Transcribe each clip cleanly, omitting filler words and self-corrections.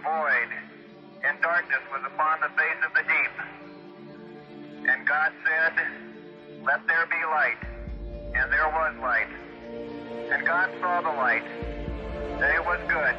void, and darkness was upon the face of the deep. And God said, Let there be light. And there was light. And God saw the light, that it was good.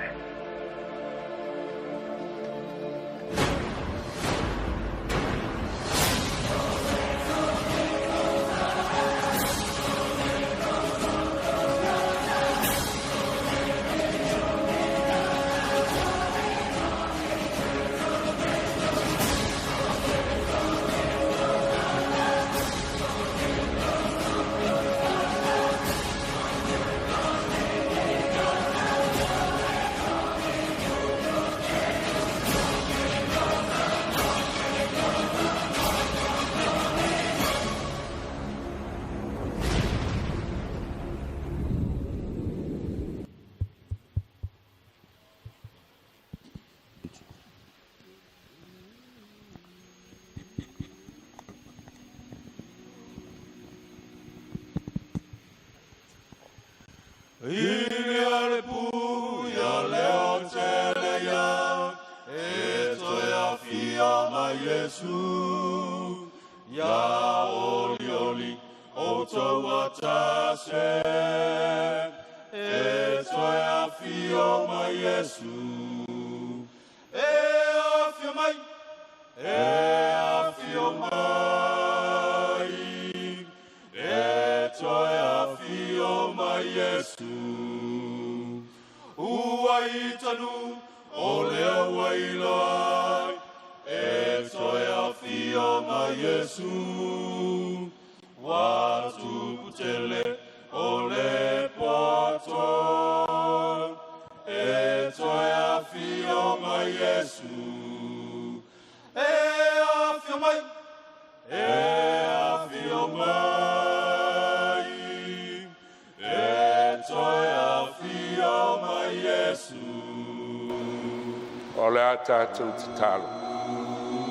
O le a tatou tatalo.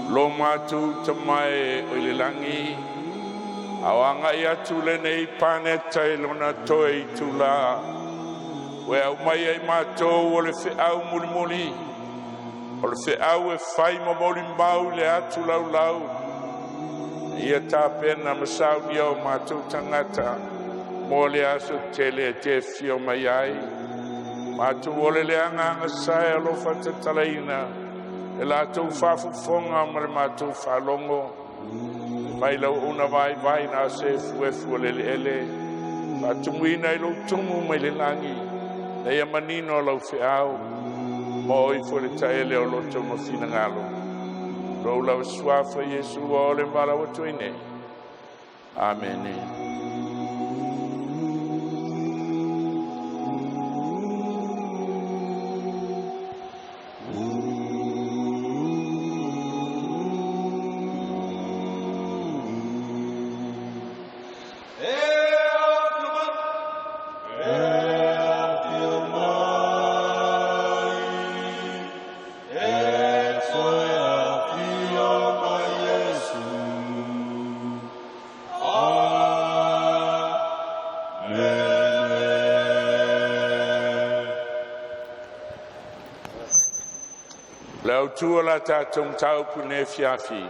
Lo matou tamae o i le lagi, a o agai atu lenei paneta i lona toe itulā, ua e aumaia i matou o le feau mulimuli, o le feau e fai ma molimau i le atu laulau, ia tapena ma saunia o matou tagata mo le aso tele e te afio mai ai. Matou ole le agaga sa e alofa tatalaina e latou faafofoga ma le matou faalogo mai lau una vaivai na se efuefu o le eleele faatumuina i lou tumu mai le lagi na ia manino lau feau ma o ifo le taele o loto ma finagalo lou lava suafa Iesu ua ole valaau atu ai nei. Amene. Le autu o la tatou mataupu i lenei afiafi,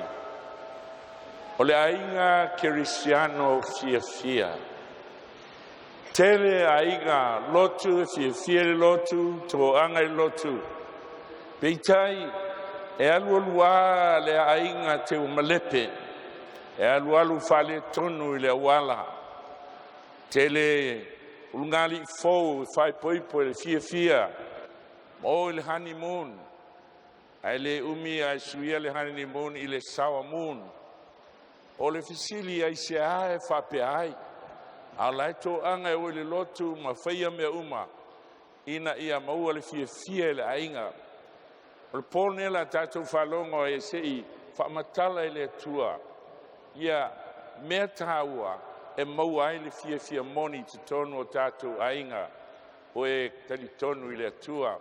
o le aiga kerisiano fiafia. Tele aiga lotu e fiafia i le lotu, toaga i le lotu. Peitai, e alualuā le aiga teu malepe, e alualu faaletonu i le auala. Tele ulugalii fou e faaipoipo i le fiafia, ma o i le honeymoon, ae le umi ae suia le honeymoon i le sour moon. O le fesili aisea e faapea ai, a o la e toaga e o i le lotu ma faia mea uma ina ia maua le fiafia i le aiga. O le po lenei o le a tatou faalogo ai se i faamatala e le Atua ia mea taua e maua ai le fiafia moni i totonu o tatou aiga o e talitonu i le Atua.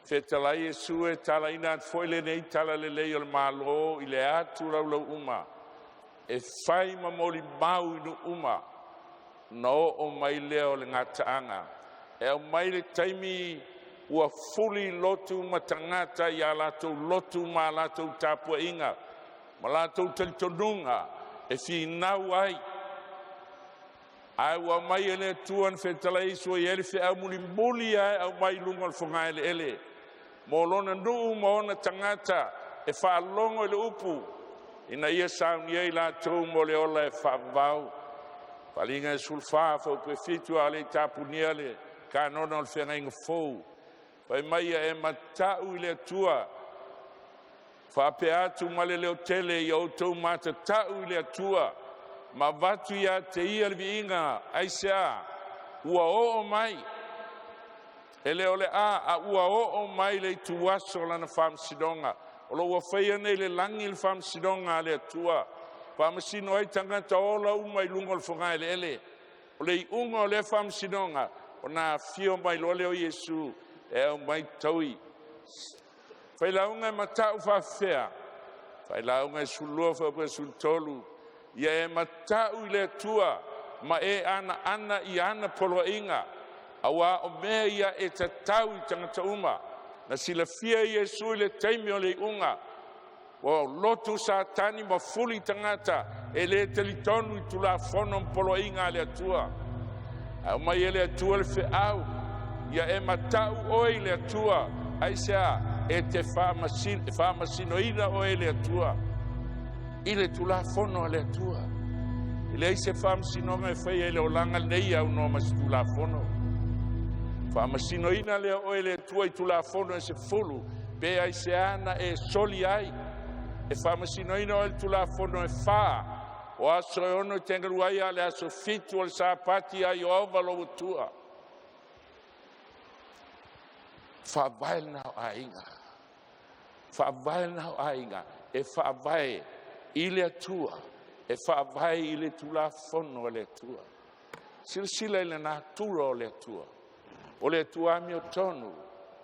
Fetalai Iesu e talaina atu foi lenei talalelei o le Malo i le atu laulau uma e fai ma molimau i nuu uma ona oo mai lea o le gataaga. E aumai le taimi Ua fuli lotu ma tagata ia latou lotu ma a latou tapuaiga ma latou talitonuga e finau ai, ae ua aumai e le Atua na fetalai Iesu e i ai le feau mulimuli lava e aumai i luga o le fogaeleele mo lona nuu ma ona tagata e faalogo i le upu ina ia saunia ai latou mo le ola e faavavau. Faaaliga 14 fuaiupu e 7 a o le i tapunia le Kanono o le Feagaiga Fou, fai mai ia e mata'u i le Atua, faapea atu ma le leotele, ia outou matata'u i le Atua ma avatu ia te Ia le viiga. Aisea? Ua oo mai, e le o le a, a ua oo mai le ituaso o Lana faamasinoga. O lo o ua faia nei i le lagi le faamasinoga a le Atua, faamasino ai tagata ola uma i luga o le fogaeleele. O le iuga o lea faamasinoga, ona afio mai loa lea o Iesu e aumai taui. Failauga e mata'u faafefea? Failauga e 12 faapea 13, ia e mata'u i le Atua ma e anaana i ana poloaiga, auā o mea ia e tatau i tagata uma. Na silafia e Iesu i le taimi o le iuga, ua lotu Satani ma fuli tagata e le talitonu i Tulafono ma poloaiga a le Atua. Ae aumai e le Atua le feau, ia e mata'u oe i le Atua. Aisea? E te faamasinoina oe e le Atua i le Tulafono a le Atua. E leai se faamasinoga e faia i le olaga lenei e aunoa ma se Tulafono. Faamasinoina lea oe e le Atua i Tulafono e 10, pe aisea na e soli ai. E faamasinoina oe i le Tulafono e 4, o aso e 6 e te galue ai, a o le aso 7 o le Sapati ia Ieova lou Atua. Faavae lena o aiga, faavae lena o aiga e faavae i le Atua, e faavae i le Tulafono a le Atua. Silasila i le natura o le Atua, o le Atua amiotonu,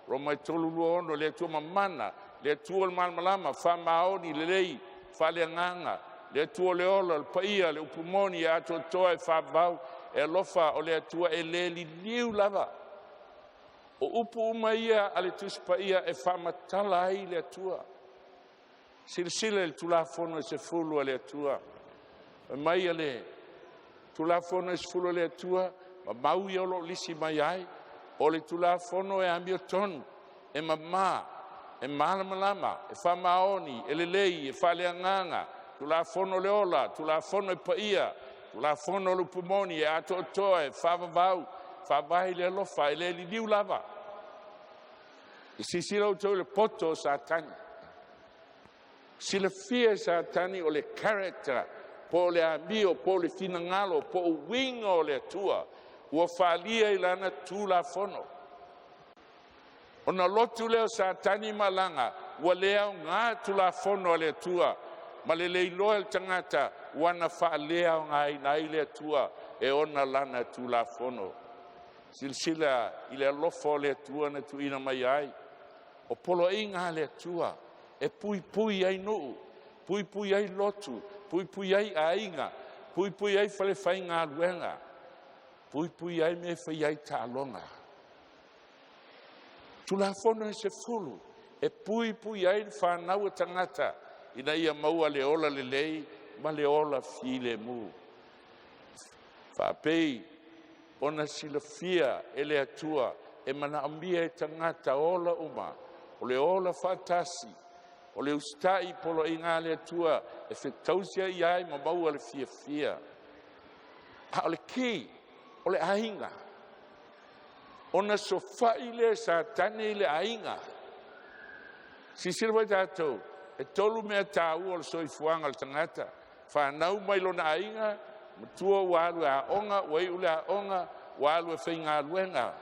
Roma e 3:26, le Atua mamana, le Atua o le malamalama, faamaoni, lelei, faaleagaga, le Atua o le ola, o le paia, le upu moni, e atoatoa, e faavavau, e alofa, o le Atua e le liliu lava. O upu uma ia a le Tusi Paia e faamatala ai le Atua. Silasila i le Tulafono e 10 a le Atua. Fai mai le Tulafono e 10 a le Atua, ma mau ia o lo o lisi mai ai, o le Tulafono e amiotonu, e mamā, e malamalama, e faamaoni, e lelei, e faaleagaga, Tulafono o le ola, Tulafono e paia, Tulafono o le upu moni, e atoatoa, e faavavau, faavae i le alofa, e le liliu lava. I silasila outou i le poto o Satani. Silafia e Satani o le character, po o le amio, po o le finagalo, po o uiga o le Atua ua faaalia i lana Tulafono. Ona lotu lea o Satani ma alaga ua le aoga Tulafono a le Atua, ma le le iloa e le tagata ua na faaleaogaina ai le Atua e ona lana Tulafono. Silasila i le alofa o le Atua na tuuina mai ai. O poloaiga a le Atua e puipui ai nuu, puipui ai lotu, puipui ai aiga, puipui ai falefaigaluega, puipui ai mea e fai ai taaloga. Tulafono e 10 e puipui ai le fanau a tagata ina ia maua le ola lelei ma le ola filemu. Faapei ona silafia e le Atua e manaomia e tagata ola uma, o le ola faatasi, o le usitai i poloaiga a le Atua e fetausi ai ma maua le fiafia. A o le ki, o le aiga. Ona sofai lea Satani i le aiga. Silasila mai tatou, e 3 mea taua o le soifuaga o le tagata. Fanau mai lona aiga, matua ua alu e aoga, ua iu le aoga, ua alu e faigaluega.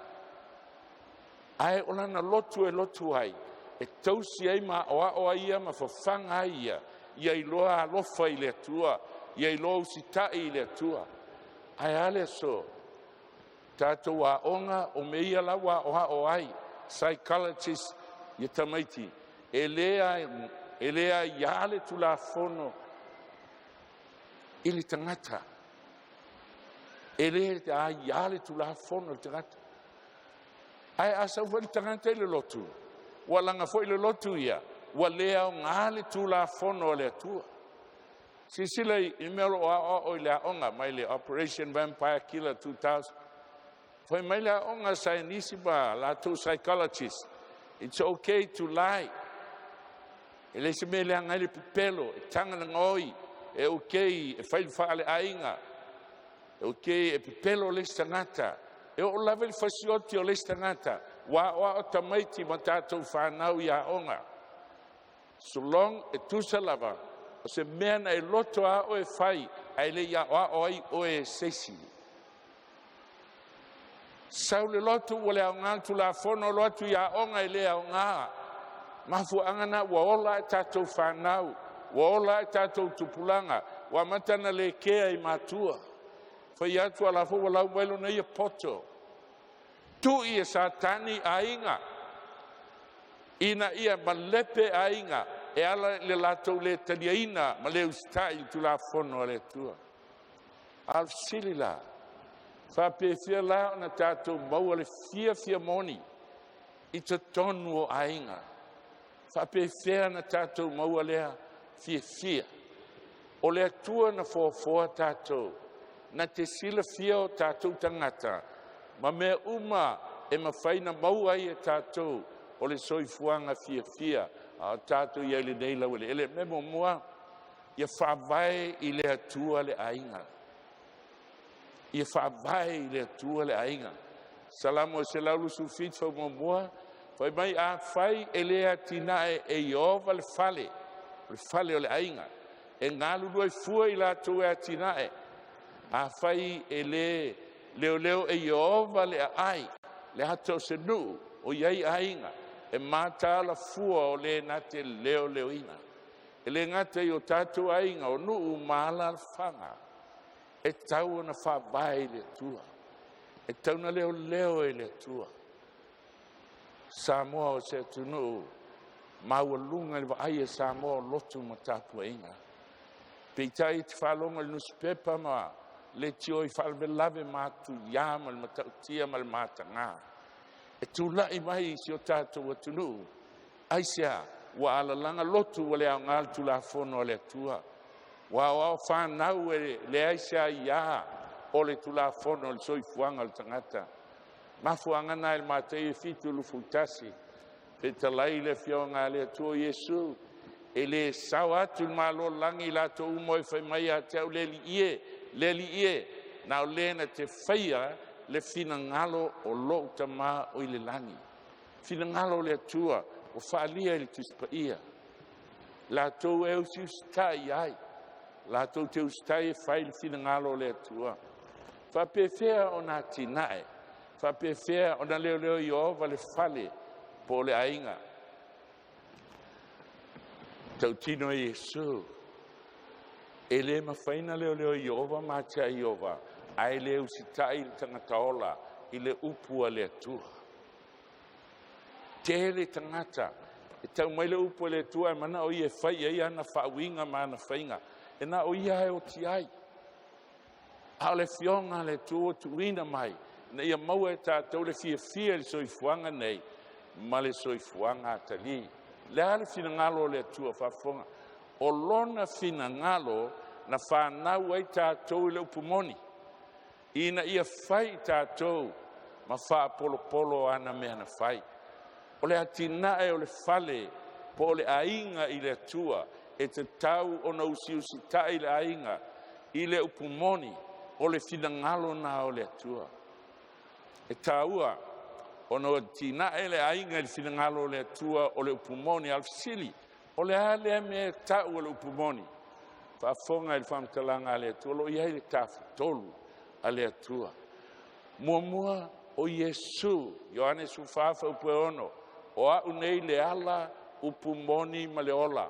Ae o lana lotu e lotu ai, e tausi ai ma aoao ai ia ma fafaga ai ia, ia iloa alofa i le Atua, ia iloa usitai i le Atua. Ae a le aso? Tatou aoga o mea ia la ua aoao ai psychologist ia tamaiti, e le aiā le Tulafono i le tagata. E le aiā le Tulafono i le tagata. Ae a sau foi le tagata i le lotu, ua laga foi le lotu ia, ua le aoga le Tulafono a le Atua. Silasila i mea o lo o aoao i le aoga mai le Operation Vampire Killer 2000. Fai mai le aoga saienisi ma latou psychologist, it's okay to lie. E le se mea leaga ai le pepelo, e taga le gaoi, e okay e fai le faaleaiga, e okay e pepelo le isi tagata, e oo lava i le fasioti o le isi tagata. Ua aoao tamaiti ma tatou fanau i aoga. So long e tusa lava o se mea na e loto a oe e fai, ae le i aoao ai oe e se isi. Sau le lotu ua le aoga le Tulafono, alu atu i aoga e le aoga. Mafuaaga na ua ola ai tatou fanau, ua ola ai tatou tupulaga, ua amata ona le kea i matua. Fai atu a la foi ua lau mai lona ia poto. Tui e Satani aiga, ina ia malepe aiga e ala i le latou le taliaina ma le usitai i le Tulafono a le Atua. A o le fesili la, faapefea la ona tatou maua le fiafia moni i totonu o aiga? Faapefea ona tatou maua lea fiafia? O le Atua na foafoa tatou, na te silafia o tatou tagata ma mea uma e mafai ona maua ai e tatou o le soifuaga fiafia a o tatou i ai i lenei laueleele. Mea muamua, ia faavae i le Atua le aiga. Ia faavae i le Atua le aiga. Salamo 127 faumuamua, fai mai, afai e le atinae e Ieova le fale, o le fale o le aiga, e galulue fua i latou e atinae. Afai e le leoleo e Ieova le aai, le ata o se nuu o i ai aiga, e mataala fua o le na te leoleoina. E le gata i o tatou aiga, o nuu ma alaalafaga, e tau ona faavae i le Atua, e tau ona leoleo e le Atua. Samoa o se atunuu maualuga i le vaai a Samoa o lotu ma tapuaiga. Peitai e te faalogo i le nusipepa ma leitio i faalavelave matuia ma le matautia ma le mataga e tulai mai i si o tatou atunuu. Aisea? Ua alalaga lotu, ua le aoga le Tulafono a le Atua, ua aoao fanau e leai se aia o le Tulafono o le soifuaga o le tagata. Mafuaaga na i le Mataiu 7:21, fetalai le Afioga a le Atua Iesu, e le sao atu le Malo o le lagi i latou uma e fai mai ia te au, le Alii e, le Alii e, na o le na te faia le finagalo o lou Tama o i le lagi. Finagalo o le Atua ua faaalia i le Tusi Paia, latou e usiusitai ai, latou te usitai e fai le finagalo o le Atua. Faapefea ona atinae, faapefea ona leoleo Ieova le fale po o le aiga? Tautino Iesu, e le mafai na leoleo Ieova ma atiae Ieova, ae le usitai le tagata ola i le upu a le Atua. Tele tagata e tau mai le upu a le Atua e manao ia e fai ai ana faauiga ma ana faiga, e na o ia e oti ai. A o le afioga a le Atua ua tuuina mai ina ia maua e tatou le fiafia i le soifuaga nei ma le soifuaga atalii. Le a le finagalo o le Atua faafofoga? O lona finagalo na fanau ai tatou i le upu moni, ina ia fai tatou ma faapolopolo ana mea na fai. O le atinae o le fale po o le aiga i le Atua, e tatau ona usiusitai le aiga i le upu moni o le finagalo na o le Atua. E taua ona o atinae le aiga i le finagalo o le Atua o le upu moni. A o le fesili, o le a lea mea e tau o le upu moni? Faafofoga i le faamatalaga a le Atua, o lo o i ai le Tafatolu a le Atua. Muamua o Iesu, Ioane 14:6, o au nei le ala, upu moni ma le ola.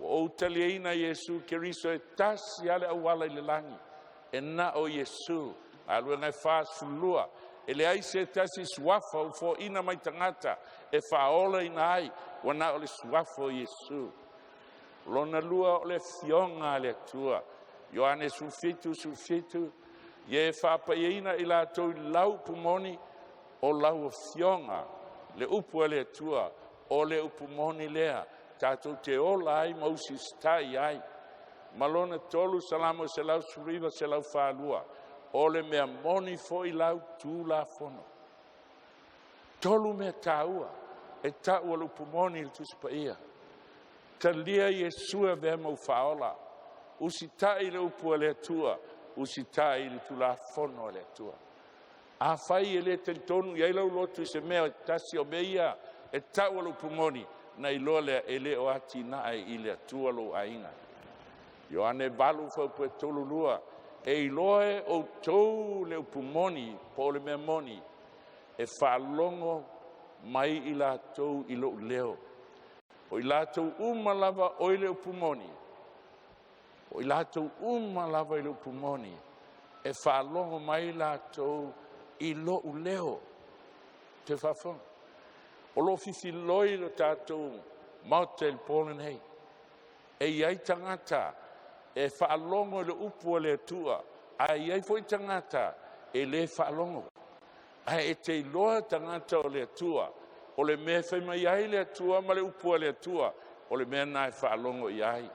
Ua ou taliaina Iesu Keriso e tasi lava le auala i le lagi, e na o Iesu. Galuega e 42, e leai se tasi suafa ua foaina mai tagata e faaolaina ai, ua na o le suafa o Iesu. Lona lua o le afioga a le Atua, Ioane 17:17, ia e faapaiaina i latou i lau upu moni, O lau Afioga le upu a le Atua, o le upu moni lea, tatou te ola ai ma usita'i ai. Ma lona tolu, Salamo 119, 142, o le mea moni foi lau Tulafono. Tolu mea taua e ta'u o le upu moni i le Tusi Paia: talia Iesu e avea ma ou Faaola, usita'i i le upu a le Atua, usita'i i le Tulafono a le Atua. Afai e le talitonu i ai lau loto i se mea e tasi o mea ia e ta'u o le upu moni, na iloa lea e le o atinae i le Atua lou aiga. Ioane 8:32, e iloa e outou le upu moni po o le mea moni, e faalogo mai i latou i lou leo. O i latou uma lava o i le upu moni, o i latou uma lava i le upu moni, e faalogo mai latou i lou leo. Te faafofoga, o lo o fifiloi lo tatou Maota i le po lenei. E i ai tagata e faalogo i le upu a le Atua, ae i ai foi tagata e le faalogo. Ae e te iloa tagata o le Atua, o le mea e fai mai ai le Atua ma le upu a le Atua, o le mea lena e faalogo i ai.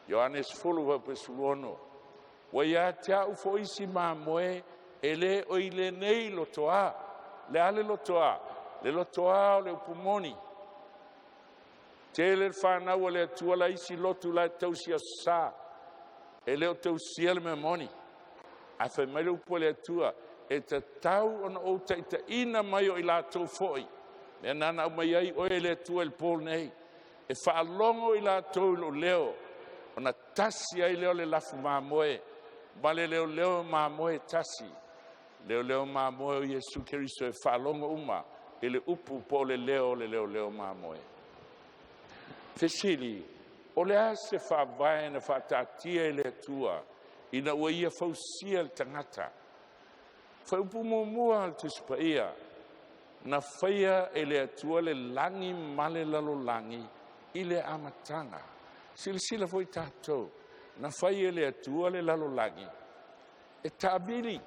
Ioane 10:16, ua ia te a'u foi isi mamoe e le o i lenei lotoa. Le a le lotoa? Le lotoa o le upu moni. Tele le fanau a le Atua la isi lotu la e tausi Aso Sa, e le o tausia le mea moni. Ae fai mai le upu a le Atua, e tatau ona ou taitaiina mai o i latou foi, mea na na aumai ai oe e le Atua i le po lenei, e faalogo i latou i lou leo, ona tasi ai lea o le lafu mamoe ma le leoleo mamoe e tasi, leoleo mamoe o Iesu Keriso, e faalogo uma i le upu po o le leo o le leoleo mamoe. Fesili: O le a se faavae na faataatia e le Atua ina ua ia fausia le tagata? Fuaiupu muamua a le Tusi Paia: na faia e le Atua le lagi ma le lalolagi i le amataga. Silasila foi tatou, na fai e le Atua le lalolagi e taavili.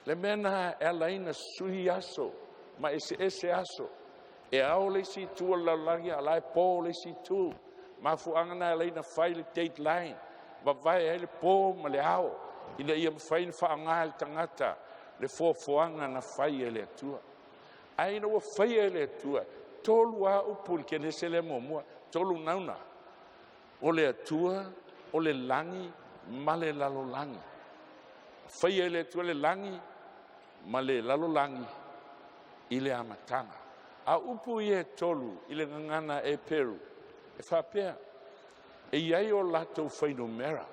Le mea na e ala ai ona sui aso ma eseese aso, e ao le isi itu o le lalolagi a o la e po le isi itu. Mafuaaga na e ala ai ona fai le date line, vavae ai le po ma le ao, ina ia mafai ona faaaoga e le tagata le foafoaga na fai e le Atua. Ae ina ua faia e le Atua, tolu lava upu i le Kenese lea muamua, tolu nauna: o le Atua, o le lagi ma le lalolagi. Faia e le Atua le lagi ma le lalolagi i le amataga. A upu ia e tolu i le gagana Eperu, e faapea, e i ai o latou fuainumera.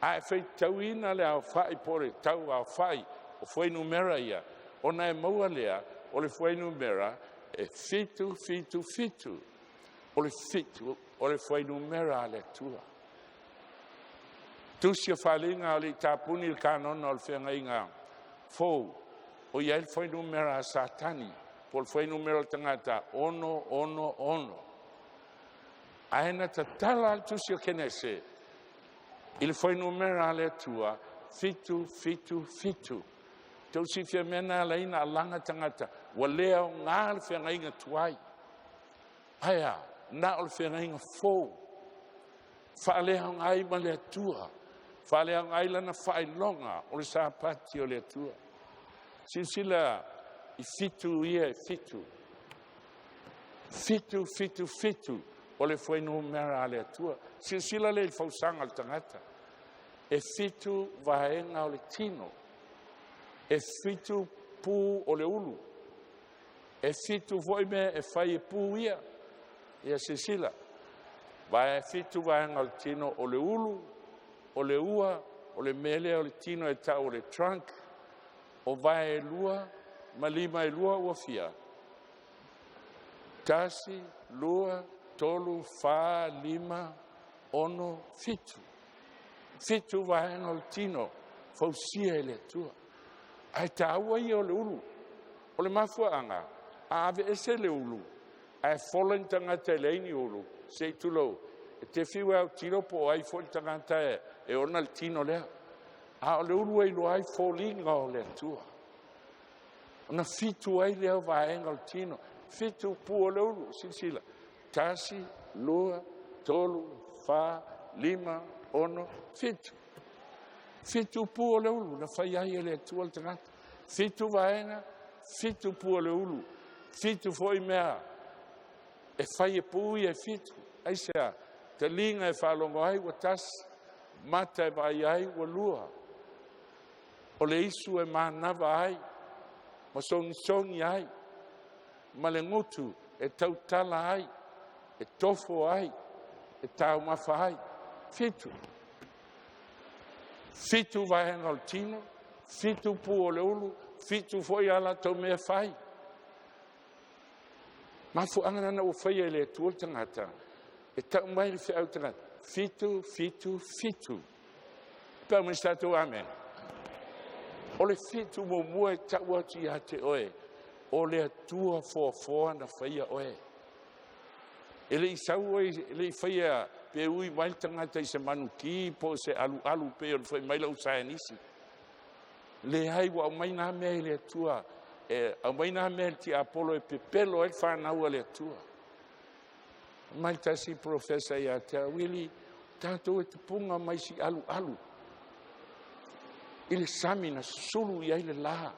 A e faitauina le aofa'i po o le tau aofa'i o fuainumera ia, ona e maua lea o le fuainumera e 7, 7, 7. O le 7 o le fuainumera a le Atua. Tusi o Faaaliga o le i tapuni le kanona o le feagaiga fou, o i ai le fuainumera a Satani po o le fuainumera o le tagata 6, 6, 6. Ae na tatala le tusi o Kenese i le fuainumera a le Atua 7, 7, 7. Tau silafia mea na ala ai ona alaga tagata ua le aoga le feagaiga tuai. Ae a, na o le feagaiga fou, faaleaoga ai ma le Atua, faaleaoga ai lana faailoga o le Sapati o le Atua. Silasila i fitu ia e fitu, 7, 7, 7, o le fuainumera a le Atua. Silasila lea i le fausaga o le tagata, e 7 vaega o le tino, e 7 pu o le ulu, e 7 foi mea e fai e pu ia. Ia silasila, vae 7 vaega o le tino, o le ulu, o le ua, o le mea lea o le tino e tau o le trunk, o vae e 2 ma lima e 2 ua fia? 1, 2, 3, 4, 5, 6, 7. 7 vaega o le tino fausia e le Atua. Ae taua ia o le ulu. O le mafuaaga, a aveese le ulu, ae fola ni tagata e leai ni ulu, se i tulou, e te fiu e autilo po o ai foi le tagata e ona le tino lea. A o le ulu e iloa ai foliga o le Atua. Ona 7 ai lea o vaega o le tino, 7 pu o le ulu, silasila, 1, 2, 3, 4, 5, 6, 7. 7 pu o le ulu na fai ai e le Atua le tagata. 7 vaega, 7 pu o le ulu, 7 foi mea e fai e pu ia e 7. Aisea? Taliga e faalogo ai ua 1, mata e vaai ai ua 2, o le isu e manava ai ma sogisogi ai, ma le gutu e tautala ai, e tofo ai, e taumafa ai. 7. 7 vaega o le tino, 7 pu o le ulu, 7 foi a latou mea fai. Mafuaaga lena ua faia e le Atua le tagata, e tau mai le feau tagata, 7, 7, 7. Pe mai sa tatou amen. O le 7 muamua e tau atu ia te oe, o le Atua foafoa na faia oe. E le i sau oe, e le i faia pe ui mai le tagata i se manuki po o se alualu pe o le fai mai lau saienisi. Leai, ua aumai nā mea i le Atua, e aumai nā mea i le tiapolo e pepelo ai le fanau a le Atua. Mai tasi profesa ia te au, Wili, tatou e tupunga mai si alualu i le sami na susulu i ai le la,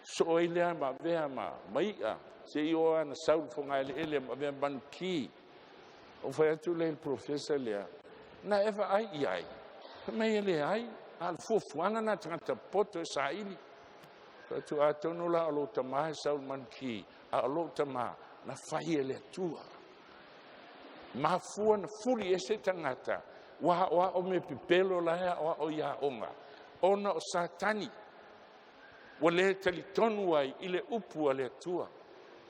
soo ai lea ma avea ma mai'a, se i o ana sau le fogaeleele ma avea manuki. O fai atu le profesa lea, na e vaai i ai, mai e leai, a le fuafuaga na tagata poto e saili. Fai atu atonu la o lou tamā e sau le manuki, a o lou tamā na fai e le Atua. Mafua na fuli ese tagata, ua aoao me pepelo la e aoao ia aoga, ona o Satani, ua le talitonu ai i le upu a le Atua.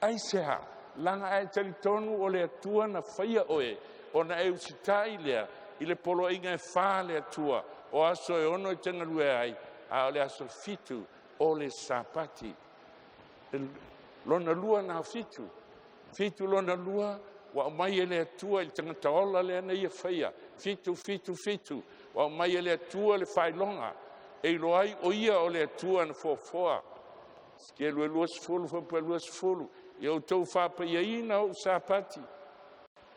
Aisea? Laga ae talitonu o le Atua na faia oe, ona e usitai lea i le poloaiga e 4 le Atua, o aso e 6 e te galue ai, a o le aso 7 o le Sapati. Lona 2 na 7. 7 lona 2, ua aumai e le Atua i le tagata ola lea na ia faia. 7, 7, 7. Ua aumai e le Atua le faailoga, e iloa ai o ia o le Atua na foafoa. Sikia 20, fapea 20, ia outou faapaiaina ou Sapati.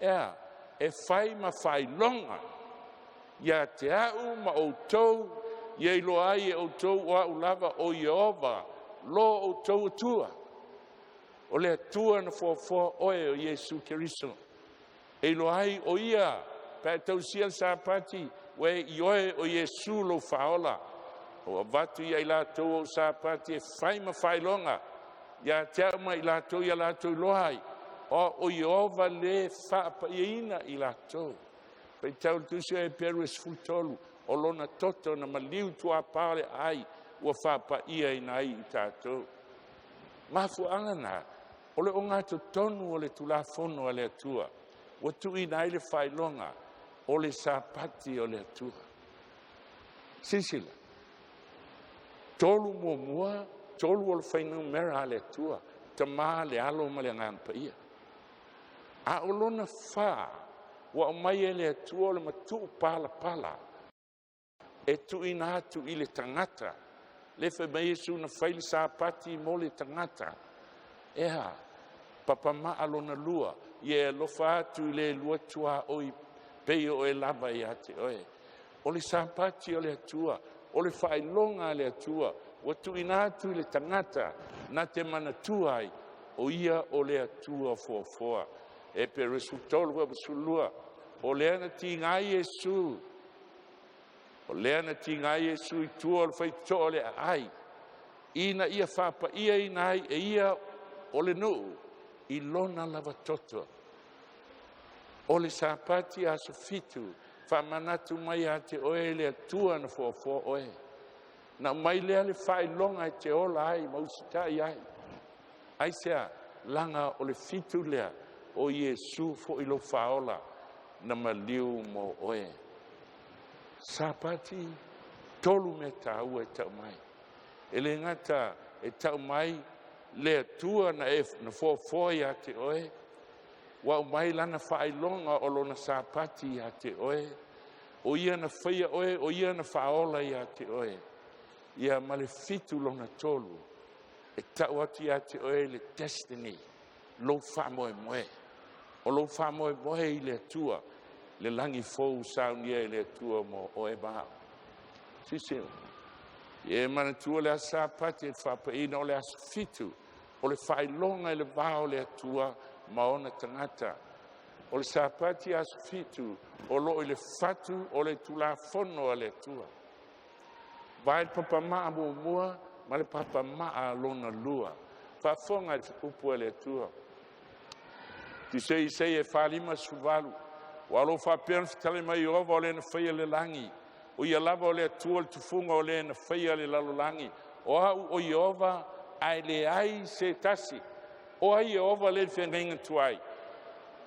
Ea, e fai ma faailoga ia te au ma outou, ia iloa ai e outou o au lava o Ieova, lo outou Atua. O le Atua na foafoa oe o Iesu Keriso. E iloa ai o ia, pe tausia le Sapati, ua e ioe o Iesu lou faaola. O avatu ia i latou o Sapati e fai ma faailoga, ia te au ma i latou ia latou iloa ai, o Ieova le faapaiaina i latou. Faitau le tusi o Eperu e 13, o lona toto na maliu tuapā o le ai, ua faapaia ai i tatou. Mafuaaga na, o le ogatotonu o le Tulafono a le Atua, ua tuuina ai le faailoga o le Sapati o le Atua. Silasila, 3 muamua, 3 o le fuainumera a le Atua, Tama, le Alo ma le Agaga Paia. A o lona 4, ua aumai e le Atua o le matuu palapala e tuuina atu i le tagata. Le fai mai Iesu na fai le Sapati mo le tagata. Ea, papamaa lona 2, ia e alofa atu i le lua tuaoi, pei o e lava ia te oe. O le Sapati o le Atua, o le faailoga a le Atua, ua tuuina atu i le tagata na te manatua ai, o ia o le Atua foafoa. Eperu 13, 12, o lea na tiga ai Iesu, o lea na tiga ai Iesu i tua o le faitotoa o le aai, ina ia faapaiaina ai e ia o le nuu i lona lava toto. O le Sapati aso 7, faamanatu mai ia te oe le Atua na foafoa oe. Na aumai lea le faailoga e te ola ai ma usitai ai. Aisea? Laga o le 7 lea, o Iesu foi lou faaola na maliu mo oe. Sapati, 3 mea taua e tau mai. E le gata e tau mai le Atua na e na foafoa ia te oe, ua aumai lana faailoga o lona Sapati ia te oe, o ia na faia oe, o ia na faaola ia te oe. Ia ma le 7 lona 3, E tau atu ia te oe le destiny, lou faamoemoe. O lou faamoemoe i le Atua, le lagi fou saunia e le Atua mo oe ma au. Silasila, e manatua le aso Sapati e le faapaina o le aso 7, o le faailoga i le va o le Atua ma ona tagata. O le Sapati aso 7 o loo i le fatu o le Tulafono a le Atua. Vae le papamaa muamua ma le papamaa lona lua. Faafofoga i le upu a le Atua. Tusei Isaia 48, ua lo faapea ona fetalai mai Ieova o le na faia le lagi, o ia lava o le Atua le tufuga o le na faia le lalolagi. O au o Ieova ae leai se tasi. O ai Ieova le feagaiga tuai?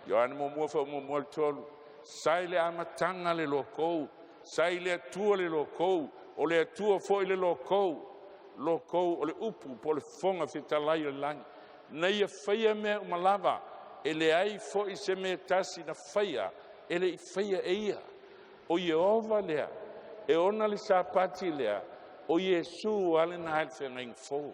Ioane 1:1-3. Sa i le amataga le lokou, sa i le Atua le lokou, o le Atua foi le lokou. Lokou o le upu po o le fofoga fetalai o le lagi. Na ia faia mea uma lava, e leai foi se mea tasi na faia e le i faia e ia. O Ieova lea, e ona le Sapati lea, o Iesu ale na le feagaiga fou.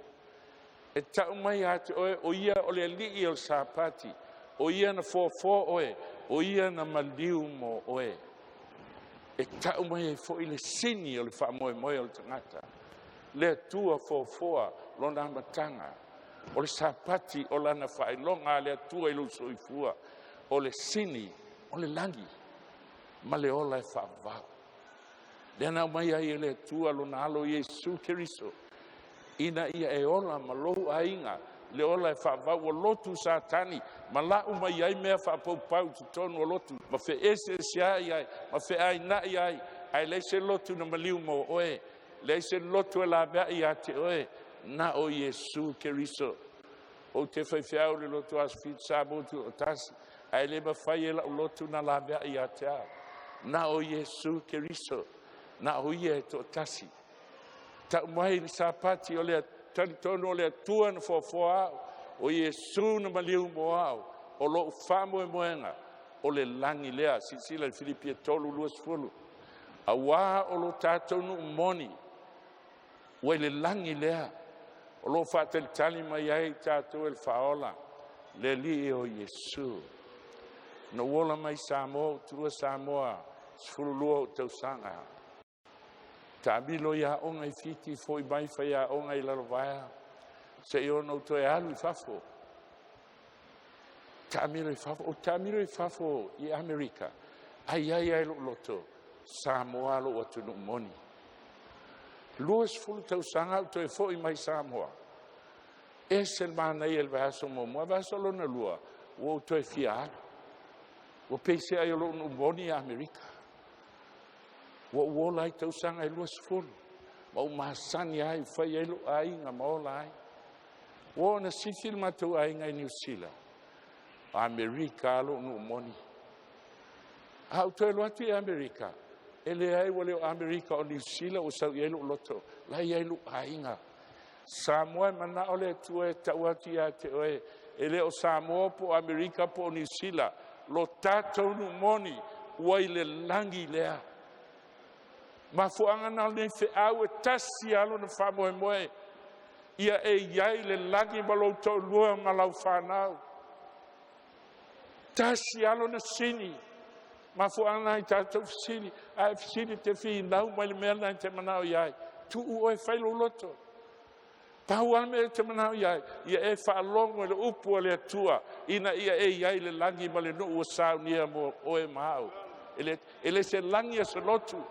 E tau mai ia te oe, o ia o le alii o le Sapati, o ia na foafoa oe, o ia na maliu mo oe. E tau mai ai foi le sini o le faamoemoe o le tagata. Le Atua foafoa lona amataga. O le Sapati o lana faailoga a le Atua i lou soifua. O le sini o le lagi ma le ola e faavavau. Lea na aumai ai e le Atua lona alo Iesu Keriso, ina ia e ola ma lou aiga, le ola e faavavau. Ua lotu Satani ma lau mai ai mea faapaupau i totonu o lotu, ma feeseeseai ai, ma feainai ai, ae leai se lotu na maliu mo oe, leai se lotu e laveai ia te oe, na o Iesu Keriso. Ou te faifeau le lotu aso 7 Samoa tu o tasi, ae le mafai e lau lotu na laveai ia te au. Na o Iesu Keriso, na o ia e toatasi. Tau mai le Sapati o le talitonu o le Atua na foafoa au, o Iesu na maliu mo au, o lou faamoemoega o le lagi lea. Silasila i Filipi 3:20. Auā o lo tatou nuu moni, ua i le lagi lea, o lo faatalitali mai ai tatou e le faaola, le Alii o Iesu. Na ou ola mai Samoa, ou tuua Samoa, 12 ou tausaga. Taamilo i aoga i Fiti, foi mai fai aoga i Lalovaea, seia ona ou toe alu i fafo. Taamilo i fafo, o taamilo i fafo i Amerika, ai ai ai lou loto, Samoa lou atunuu moni. 20 tausaga ou toe foi mai Samoa. Ese le manaia i le vaiaso muamua, vaiaso lona lua, ua ou toe fia alu. Ua peisea ai o lou nuu moni i Amerika. Ua ou ola ai tausaga e 20, ma ou masani ai, fai ai lou aiga ma ola ai. Ua ona sifi le matou aiga i Niu Sila, Amerika lou nuu moni. A ou toe alu atu i Amerika, e leai ua le o Amerika o Niu Sila ua sau i ai lou loto, la i ai lou aiga. Samoa e manao le Atua e tau atu ia te oe, e le o Samoa po o Amerika po o Niu Sila, lo tatou nuu moni ua i le lagi lea. Mafuaaga na o lenei feau e tasi alo na faamoemoe, ia e i ai le lagi ma lou toalua ma lau fanau. Tasi alo na sini. Mafuaaga na i tatou fesili, ae fesili te finau mai le mea na te manao i ai. Tuu oe fai lou loto. Pau lava le mea te manao i ai, ia e faalogo i le upu a le Atua, ina ia e i ai le lagi ma le nuu ua saunia mo oe ma au. E le se lagi a se lotu.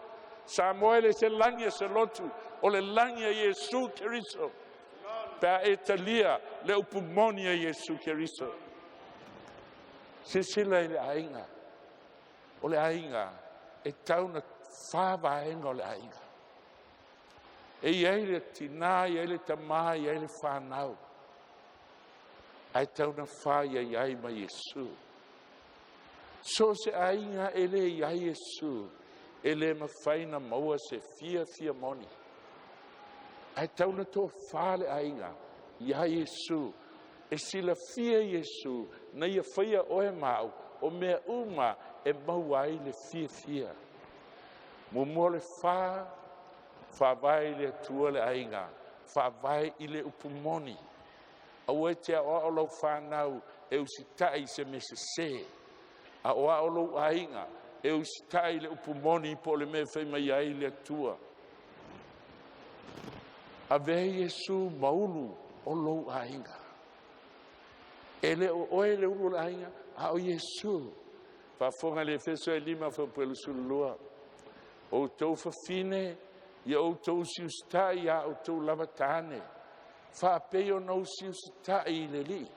Samoa e le se lagi a se lotu, o le lagi a Iesu Keriso. Pe a e talia le upu moni a Iesu Keriso. Silasila i le aiga. O le aiga e tau na fa vaega o le aiga. E i ai le tina, e i ai le tamā, e i ai le fanau. Ae tau na fa ia i ai ma Iesu. So se aiga e le i ai Iesu, e le mafai na maua se fiafia moni. Ae tau na tofa le aiga ia Iesu. E silafia Iesu, na ia faia oe ma au, o mea uma e maua ai le fiafia. Muamua le fa, faavae i le Atua le aiga, faavae i le upu moni. Aua e te aoao lau fanau e usitai i se mea sesē. Aoao lou aiga e usitai i le upu moni po o le mea e fai mai ai le Atua. Avea Iesu ma ulu o lou aiga. E le o oe le ulu o le aiga, a o Iesu. Faafofoga i le Efeso e 5 fuaiupu 22. O outou fafine, ia outou usiusitai ia outou lava tane, faapei ona usiusitai i le Alii.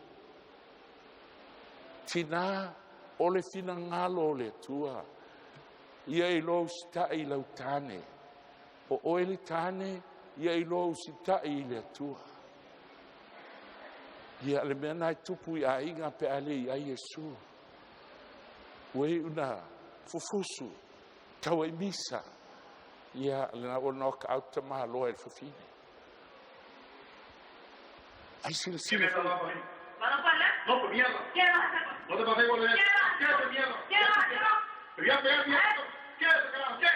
Tina o le finagalo o le Atua, ia iloa usitai i lau tane. O oe le tane, ia iloa usitai i le Atua. Ia le mea na e tupu i aiga pe a le i ai Iesu. Ua iu na fufusu, tau ai misa, ia lena ua knock out tamāloa e le fafine. Ai silasila foi. No, pues mierda. No te pases con el. Quédate, mierda. Te voy a pegar, mierda. Quédate, carajo, ¿qué?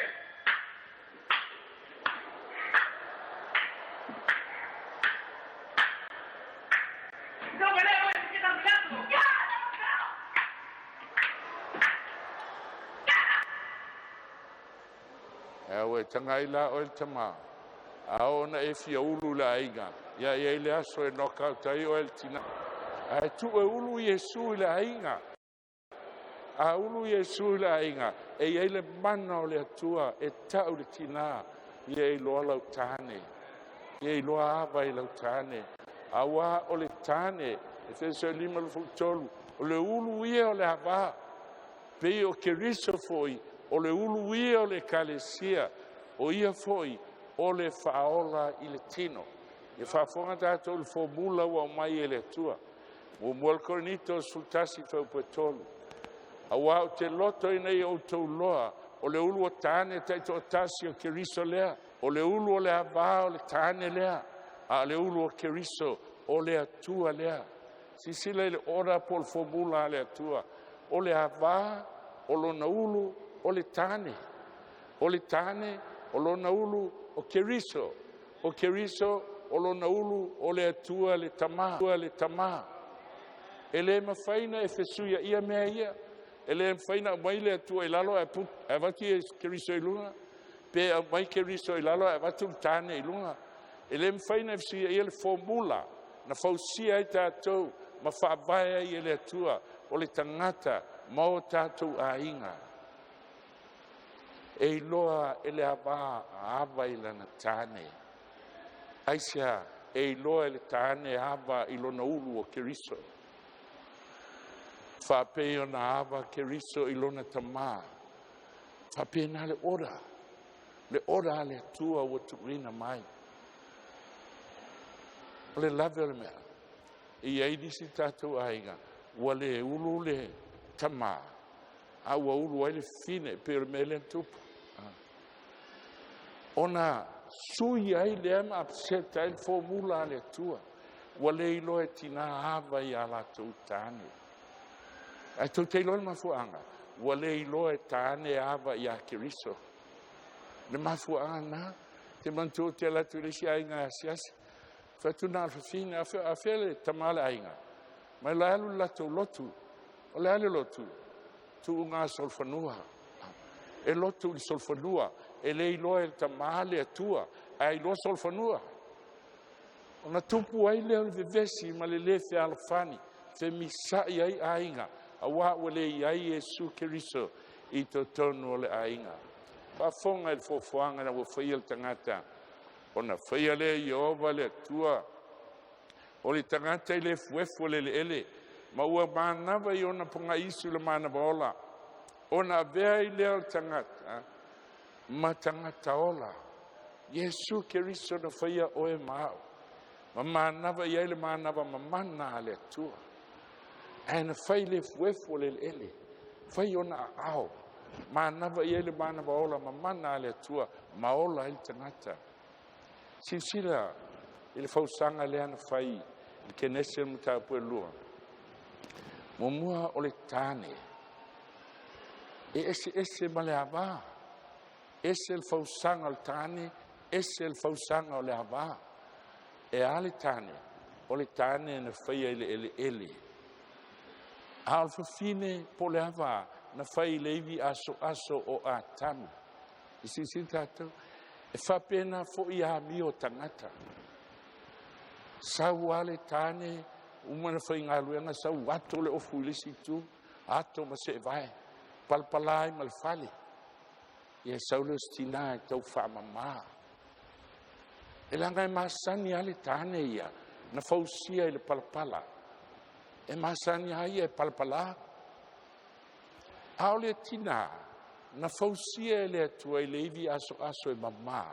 E au e tagai la oe le tamā, a oo ina e fia ulu i le aiga, ia e i ai le aso e knock out ai oe le tina. Ae tuu e ulu Iesu i le aiga. A ulu Iesu i le aiga, e i ai le mana o le Atua e tau le tina, ia iloa lau tane, ia iloa ava i lau tane. Auā o le tane, Efeso 5:23, o le ulu ia o le ava, pei o Keriso foi, o le ulu ia o le Ekalesia, o ia foi o le faaola i le tino. Ia faafofoga tatou i le formula ua aumai e le Atua. Muamua le Korinito 11 fuaiupu 3. Auā ou te loto ina ia outou iloa, o le ulu o tane taitoatasi o Keriso lea, o le ulu o le ava o le tane lea, a o le ulu o Keriso o le Atua lea. Silasila i le order po o le formula a le Atua. O le ava, o lona ulu, o le tane. O le tane, o lona ulu, o Keriso. O Keriso, o lona ulu, o le Atua le Tamā. Le Tamā. E le mafai ona e fesuiaia mea ia. E le mafai ona aumai le Atua i lalo ae avatu Keriso i luga, pe aumai Keriso i lalo ae avatu le tane i luga. E le mafai ona e fesuiaia le formula na fausia ai tatou ma faavae ai e le Atua o le tagata ma o tatou aiga. E iloa e le ava ava i lana tane. Aisea e iloa e le tane ava i lona ulu o Keriso. Faapei ona ava Keriso i lona tamā. Faapena le ora. Le ora a le Atua ua tuuina mai. O le lave o le mea. E i ai nisi tatou aiga, ua le ulu le tamā, a ua ulu ai le fafine, pei o le mea lea na tupu. Ona sui ai lea ma upset ai le formula a le Atua. Ua le iloa e tinā ava i a latou tane. Ae tou te iloa le mafuaaga, ua le iloa e tane ava iā Keriso. Le mafuaaga lena, te manatua ou te alu atu i le isi aiga e asiasi. Fai atu na o le fafine, a fea le tama o le aiga? Mai la e alu le latou lotu. O le a le lotu? Tuuga solofanua. E lotu i le solofanua. E le iloa e le tamā le Atua, ae iloa solofanua. Ona tupu ai lea o le vevesi ma le le fealofani, femisa'i ai aiga, auā ua le i ai Iesu Keriso i totonu o le aiga. Faafofoga i le fuafuaga ina ua faia le tagata, ona faia lea e Ieova le Atua o le tagata i le efuefu o le eleele, ma ua manava i ona pagaiisu le manava ola, ona avea ai lea o le tagata ma tagata ola. Iesu Keriso na faia oe ma a'u, ma manava i ai le manava mamana a le Atua. Ae na fai le efuefu o le eleele, fai ona aao, manava i ai le manava ola mamana a le Atua, ma ola ai le tagata. Silasila i le fausaga lea na fai i le Kenese o le mataupu e lua. Muamua o le tane, e eseese ma le ava. Ese le fausaga o le tane, ese le fausaga o le ava. E a le tane? O le tane na faia i le eleele, a o le fafine po o le ava na fai i le ivi asoaso o Atamu. I silasila tatou, e faapena foi amio o tagata. Sau lava le tane, uma ona faigaluega, sau ato le ofu i le isi itu, ato ma seevae, palapala ai ma le fale. Ia sau lea o si tinā e tau faamama. E leaga e masani lava le tane ia na fausia i le palapala. E masani lava ia e palapala. A o le tinā na fausia e le Atua i le ivi asoaso e mamā,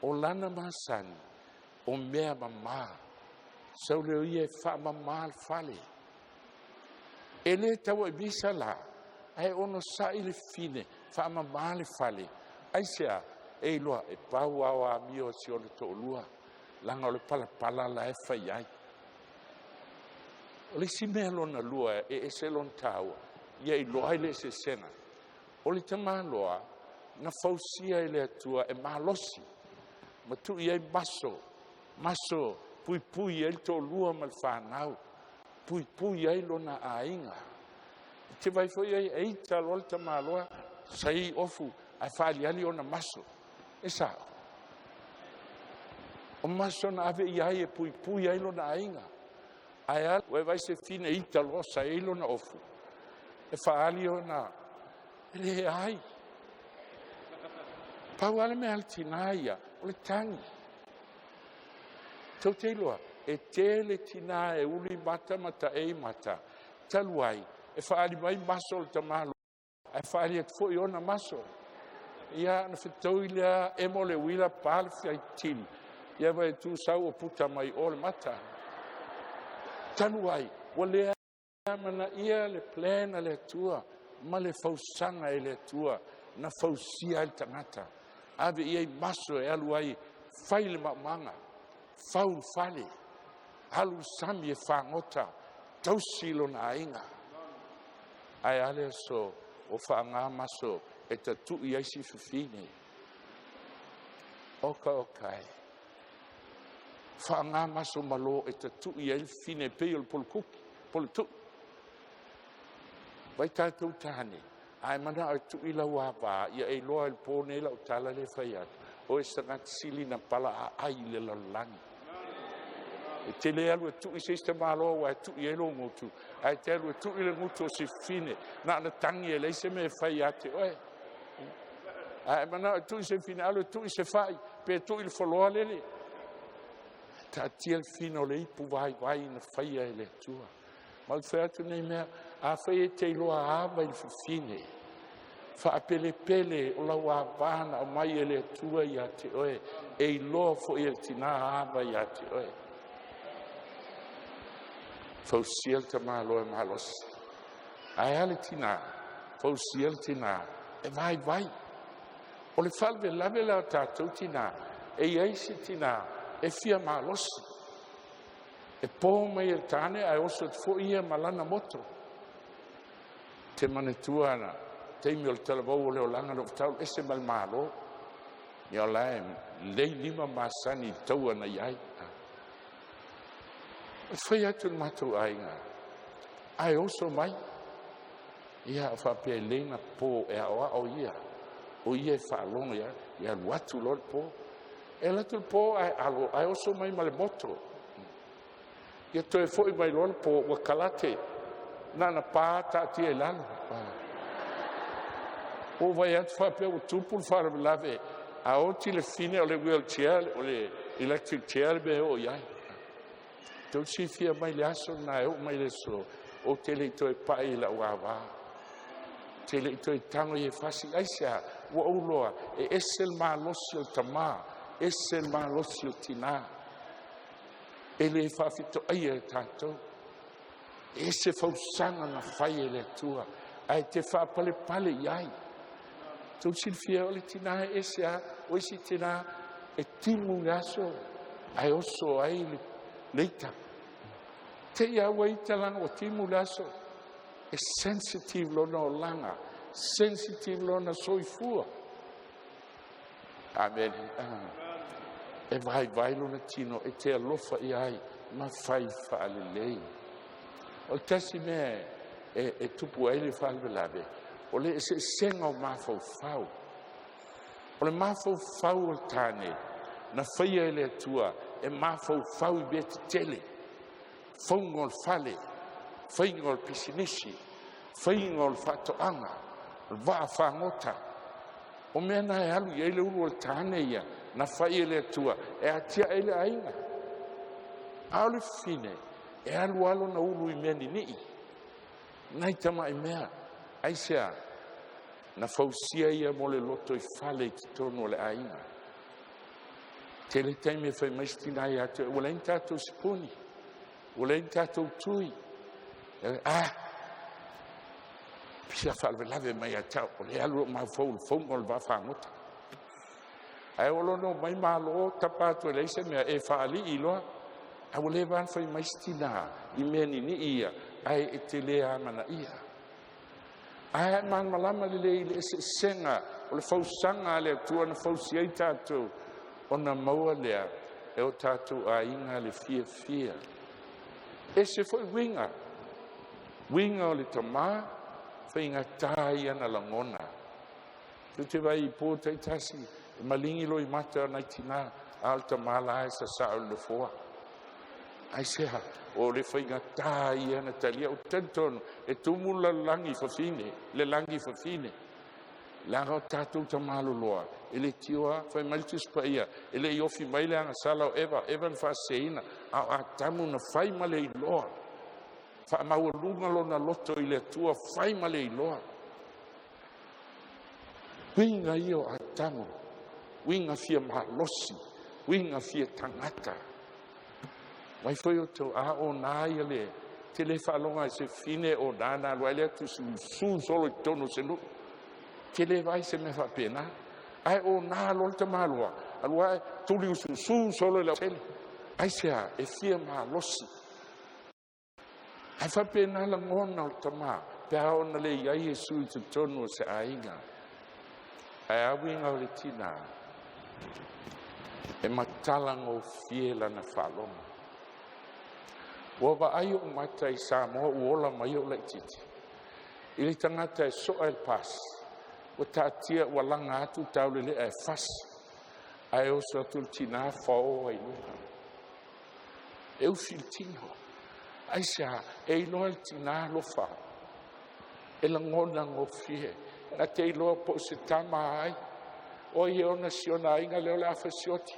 o lana masani o mea mamā. Sau lea o ia e faamamā le fale. E le tauaivisa la, ae onosai le fafine, faamamā le fale. Aisea? E iloa e pau lava o amio a si ona toalua, leaga o le palapala la e fai ai. O le isi mea lona lua e ese lona taua, ia iloa ai le eseesega. O le tamaloa na fausia e le Atua e malosi, ma tuu i ai maso, maso puipui ai le toalua ma le fanau, puipui ai lona aiga. E te vaai foi ai, e ita loa le tamaloa, sai ofu, ae faaliali ona maso. E sao. O maso na ave i ai e puipui ai lona aiga. Ae a ua e vaai se fine ita loa sai ai lona ofu, e faali ona, e leai. Pau lava le mea a le tinā ia, o le tagi. Tou te iloa, e tele tinā e uli mata ma taei mata, talu ai, e faali mai maso o le tamaloa, ae faali atu foi ona maso. Ia, ona fetaui lea, emo le uila, pa le faitili, ia vaai atu sau o puta mai o le mata. Talu ai, ua le amanaia le plan a le Atua ma le fausaga e le Atua na fausia ai le tagata. Ave i ai maso e alu ai, fai le maumaga, fau le fale, alu le sami e fagota, tausi lona aiga. Ae a le aso o faaaga maso e tatui ai si fafine. Oka oka e. Faaaga maso malo e tatui ai le fafine e pei o le polokuki, polotu'i. Vai tatou tane, a e manao e tui lau ava, ia e iloa i le po nei lau tala lea e fai atu, o e se tagata sili na pala aai i le lalolagi. E te le alu e tui se isi tamaloa aua e tui ai lou gutu, ae e te alu e tui le gutu o si fafine, na ona tagi e leai se mea e fai ia te oe. A e manao e tui se fafine, alu e tui se fai, pe tui le foloa lele. Taatia le fafine o le ipu vaivai na faia e le Atua. Ma ou te fai atu nei mea, afai e te iloa ava i le fafine, faapelepele o lau ava na aumai e le Atua ia te oe, e iloa foi e le tinā ava ia te oe. Fausia le tamaloa e malosi. Ae a le tinā? Fausia le tinā e vaivai. O le faalavelave la o tatou tinā, e i ai se tinā e fia malosi. E po mai e le tane ae oso atu foi ia ma lana moto. Te manatua ana taimi o le talavou o le olaga na ou tau ese ma le Malo. Ia o la e lei lima masani i le taua na i ai. E fai atu le matou aiga, ae oso mai. Ia o faapea e lei na po e aoao ia, o ia e faalogo ia, ia alu atu loa le po. E alu atu le po ae alo, ae oso mai ma le moto. Ia toe foi mai loa le po, ua kalate, na ona pa taatia i lalo. Ua ou vaai atu faapea ua tupu le faalavelave, a oti le fine o le wheelchair, o le electric chair le mea e oo i ai. Tou silafia mai le aso lena e oo mai le aso, ou te le i toe pai i lau ava. Ou te le i toe tago i e fasi. Aisea? Ua ou iloa, e ese le malosi o le tamā, ese le malosi o le tinā. E le faafitoaia e tatou. E ese fausaga na fai e le Atua, ae te faapalepale i ai. Tou silafia o le tinā e ese lava, o isi tinā e timu i le aso, ae oso ai le ita. Te i a ua ita laga ua timu le aso. E sensitive lona olaga, sensitive lona soifua. Amene. E vaivai lona tino e te alofa i ai. ma fai faalelei. O le tasi mea e tupu ai le faalavelave, o le eseesega o mafaufau. O le mafaufau o le tane na faia e le Atua e mafaufau i mea tetele, fauga o le fale, faiga o le pisinisi, faiga o le faatoaga, o le vaa fagota. O mea na e alu i ai le ulu o le tane ia na fai e le Atua e atiae ai le aiga. A o le fafine e alu lava lona ulu i mea ninii, nai tamai mea. Aisea? Na fausia ia mo le lotoifale i totonu o le aiga. Tele taimi e fai mai si tina ia te oe, ua leai ni tatou sipuni, ua leai ni tatou tui. Pisa faalavelave mai ia te au, o lea e alu lou mafaufau i le fauga o le vaafagota. Ae oo loa ina omai malo, tapa atu e leai se mea, e faalii loa. Ae ua leva ona fai mai si tina i mea ninii ia, ae e te le amanaia. Ae malamalama lelei i le eseesega o le fausaga a le Atua na fausia ai tatou, ona maua lea e o tatou aiga le fiafia. Ese foi uiga, uiga o le tamā, faigata ia na lagona. Tu te vai i pō taitasi, e maligi loimata o nai tinā, a o le tamā la e sasao i le nofoa. Aisea? O le faigata ia na talia. Ou te talitonu e tumu le lalolagi i fafine, le lagi i fafine. Leaga o tatou tamaloloa, e le tio lava, fai mai le Tusi Paia, e le i ofi mai le agasala o Eva, Eva na faaseseina, a o Atamu na fai ma le iloa. Faamaualuga lona loto i le Atua, fai ma le iloa. Uiga ia o Atamu, uiga fia malosi, uiga fia tagata. Mai foi o tau a o nā ia le te le faaloga i se fine o nā na alu ai le atu su solo i totonu o se nuu. Te le vaai se mea faapena. Ae o nā loa le tamaloa, alu ae tuli ususu solo i le tele. Aisea? E fia malosi. Ae faapena lagona o le tamā, pe a ona le i ai Iesu i totonu o se aiga. Ae a uiga o le tinā, e matala gofie lana faalogo. Ua vaai ou mata i Samoa ua ola mai ou laitiiti, i le tagata e soa e le pasi, ua taatia ua laga atu taulelea e fasi, ae oso atu le tinā faoa i luga. E ufi le tino. Aisea? E iloa le tinā alofa, e lagona gofie, na te iloa po o se tama ai, o ai e ona si ona aiga lea o le a fasioti.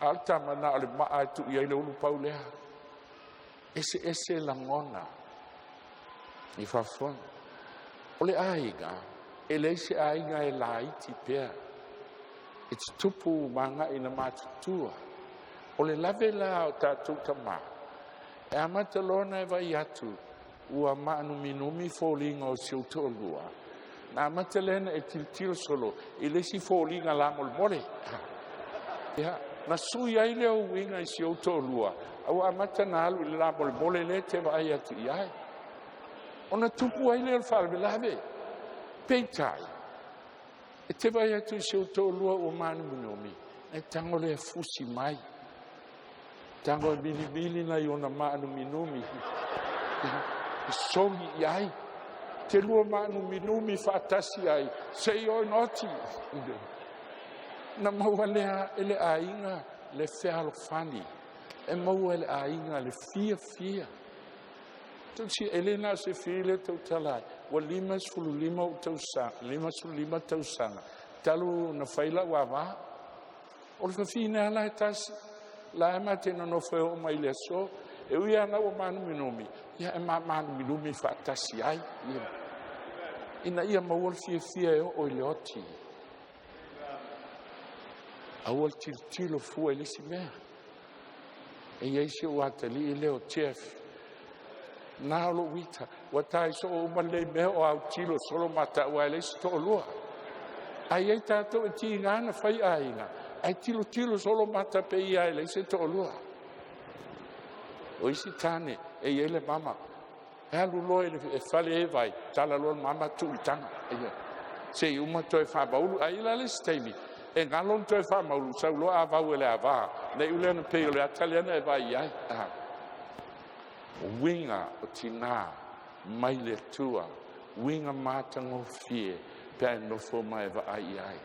A o le tama na o le maa e tuu i ai le ulu pau lea. Eseese lagona i faafofoga. O le aiga, e leai se aiga e laiti pea, e tutupu magai na matutua. O le lave la o tatou tamā, e amata loa ona e vaai atu ua maanuminumi foliga o si ou toalua, na amata lea ona e tilotilo solo i le isi foliga lamolemole. Ia, na sui ai lea o uiga i si ou toalua, a ua amata na alu i le lamolemole lea e te vaai atu i ai. Ona tupu ai lea o le faalavelave. Peitai, e te vaai atu i si ou toalua ua maanuminumi, e tago lea fusi mai. Tago e milimili nai ona maanuminumi. E sogi i ai. Te lua maanuminumi faatasi ai, seia oo ina oti. Na maua lea e le aiga le fealofani. E maua e le aiga le fiafia. Tausi, e le na o se fili lea tautala ai. Ua 55 ou tausaga, 55 tausaga, talu na fai lau ava. O le fafine lava la e tasi, la e ma te nonofo e oo mai le aso. E ui lava ina ua maanuminumi, ia e maanuminumi faatasi ai. Ia. Ina ia maua le fiafia e oo i le oti. Aua le tilotilo fua i le isi mea. E i ai si ou atalii lea o Jeff. Na o lou ita, ua tae soo uma lelei mea o autilo solo mataua e leai se toalua. Ae i ai tatou e tiga na fai aiga, ae tilotilo solo mata pe ia e leai se toalua. O isi tane e i ai le mama, e alu loa i le fale e vai, tala loa le mama tuu i taga. Ia. Se i uma toe faamaulu, ae i la le isi taimi, e galo na toe faamaulu, sau loa avau e le ava, na iu lea na pei o le ata lea na e vai ai. Uiga o tinā mai le Atua, uiga matagofie pe a e nofo ma e vaai i ai.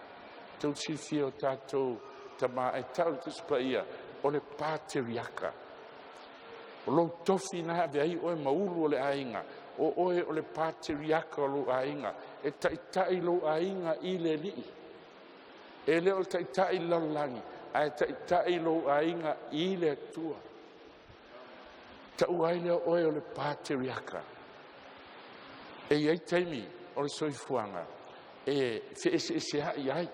Tou te silafia o tatou tamā e tau le Tusi Paia o le pateriaka. O lou tofi na ave ai oe ma ulu o le aiga, o oe o le pateriaka o lou aiga, e taitai lou aiga i le Alii. E le o le taitai i le lalolagi, ae taitai lou aiga i le Atua. Taua ai lea o oe o le pateriaka. E i ai taimi o le soifuaga e feeseeseai ai.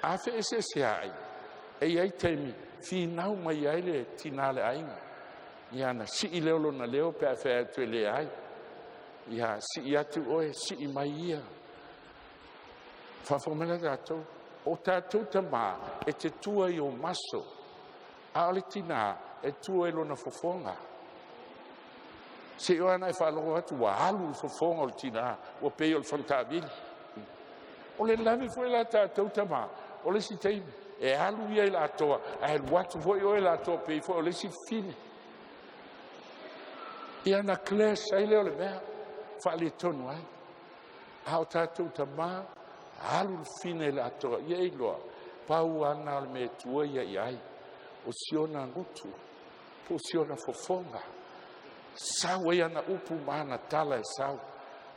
A feeseeseai, e i ai taimi finau mai ai le tinā o le aiga. Ia na sii lea o lona leo pe a fai atu e leai. Ia sii atu oe, sii mai ia. Faafofoga mai la tatou. O tatou tamā e te tua i o maso, a o le tinā e tua i lona fofoga. Se i oe ana e faalogo atu ua alu le fofoga o le tinā, ua pei o le faletaavili. O le lave foi la tatou tamā, o le isi taimi e alu ia i le atoa, ae alu atu foi oe i le atoa pei foi o le isi fafine. Ia na clash ai lea o le mea, faaletonu ai. A o tatou tamā, alu le fafine i le atoa, ia e iloa, pau lava lena o le mea e tua ia i ai, o si ona gutu, po o si ona fofoga. Sau ai ana upu ma ana tala e sau.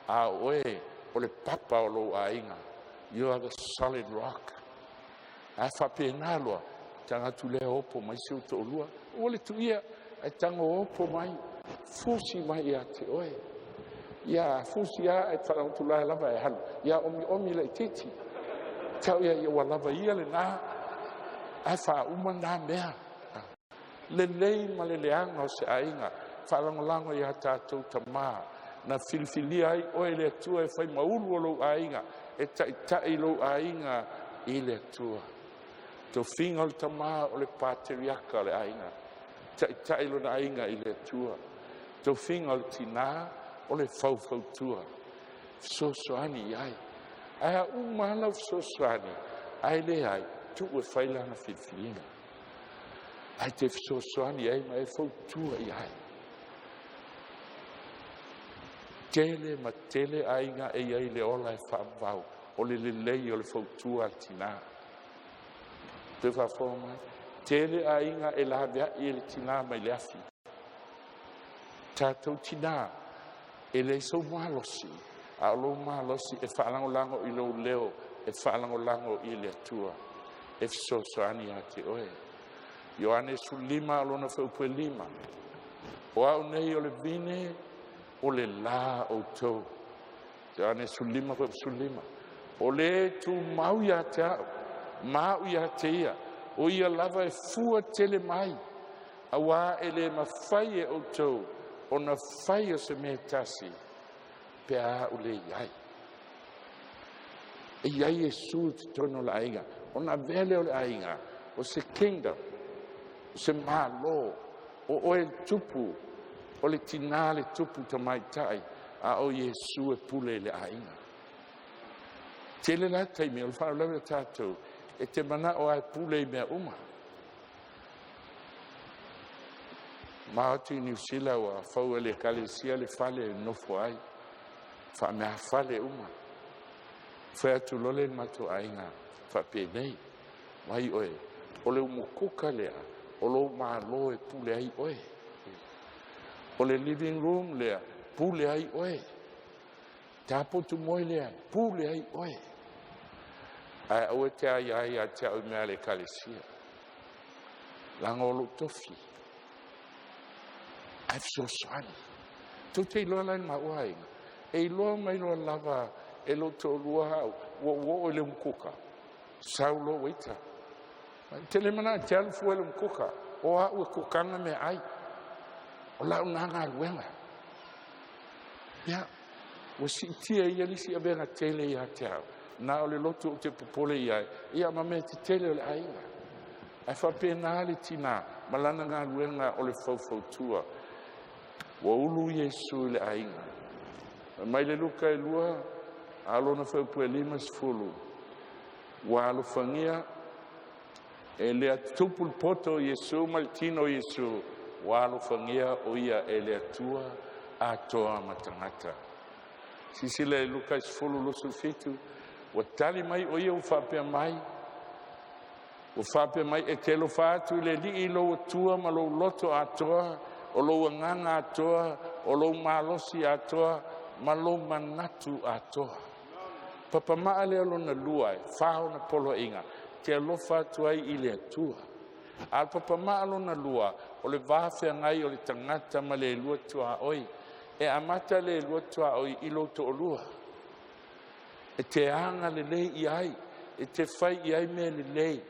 A o oe o le papa o lou aiga. You are the solid rock. A faapena loa, tago atu lea opo mai si ou toalua. Ua le tuia, ae tago opo mai, fusi mai ia te oe. Ia fusi lava, e faalogo lava e alu. Ia omiomi laitiiti. Tau ia ia ua lava ia lena, ae faauma na mea. Lelei ma le leaga o se aiga, faalagolago ia tatou tamā, na filifilia ai oe le Atua e fai maulu o lou aiga, e taitai lou aiga i le Atua. Tofiga o le tamā o le pateriaka o le aiga, taitai lona aiga i le Atua. Tofiga o le tinā o le faufautua, fesoasoani i ai. Ae a uma lava lau fesoasoani, ae leai, tuu e fai lana filifiliga. Ae te fesoasoani ai ma e fautua i ai. Tele ma tele aiga e i ai le ola e faavavau, o le lelei o le fautua a le tinā. Toe faafofoga mai. Tele aiga e laveai e le tinā mai le afi. Tatou tinā, e le sou malosi, a o lou malosi e faalagolago i lou leo, e faalagolago i le Atua, e fesoasoani ia te oe. Ioane 15 lona fuaiupu e 5. O au nei o le vine, o le la outou. Ioane 15 fuaiupu 15. O le tumau ia te au, ma au ia te ia, o ia lava e fua tele mai, auā e le mafai e outou ona fai o se mea tasi pe a au le i ai. E i ai Iesu i totonu o le aiga, ona avea lea o le aiga, o se kingdom, o se malo, o oe le tupu, o le tinā le tupu tamaitai, a o Iesu e pule i le aiga. Tele la taimi o le faalavelave o tatou, e te manao ai pule i mea uma. Ma atu i Niu Sila ua fau e le ekalesia le fale e nofo ai, faameafale uma. Fai atu loa le matou aiga faapenei, mai oe, o le umukuka lea, o lou malo e pule ai oe. O le living room lea, pule ai oe. Tapotu moe lea, pule ai oe. Ae aua te ai ai ia te au i mea le ekalesia. Laga o lou tofi. Ae fesoasoani. Tou te iloa la i le maua aiga. E iloa mai loa lava e lou toalua au, ua ua oo i le umukuka. Sau loa waiter. Te le mana te alu fua i le umukuka. O au e kukaga mea ai. O lau nā galuega. Ia, ua siitia ia lisi avega tele ia te au. Na o le lotu ou te popole i ai, ia ma mea tetele o le aiga. Ae faapena le tinā, ma lana galuega o le faufautua. Ua ulu Iesu i le aiga. Mai le Luka e 2, a lona fuaiupu e 50. Ua alofagia e le atutupu le poto o Iesu ma le tino o Iesu. Ua alofagia o ia e le Atua atoa ma tagata. Silasila i Luka 10:27, ua tali mai o ia ua faapea mai, e te alofa atu i le Alii lou Atua ma lou loto atoa, o lou agaga atoa, o lou malosi atoa, ma lou manatu atoa. Papamaa lea lona lua e fa ona poloaiga, te alofa atu ai i le Atua. A o le papamaa lona lua, o le va feagai o le tagata ma le lua tuaoi. E amata le lua tuaoi i lou toalua. E te aga lelei i ai, e te fai i ai mea lelei.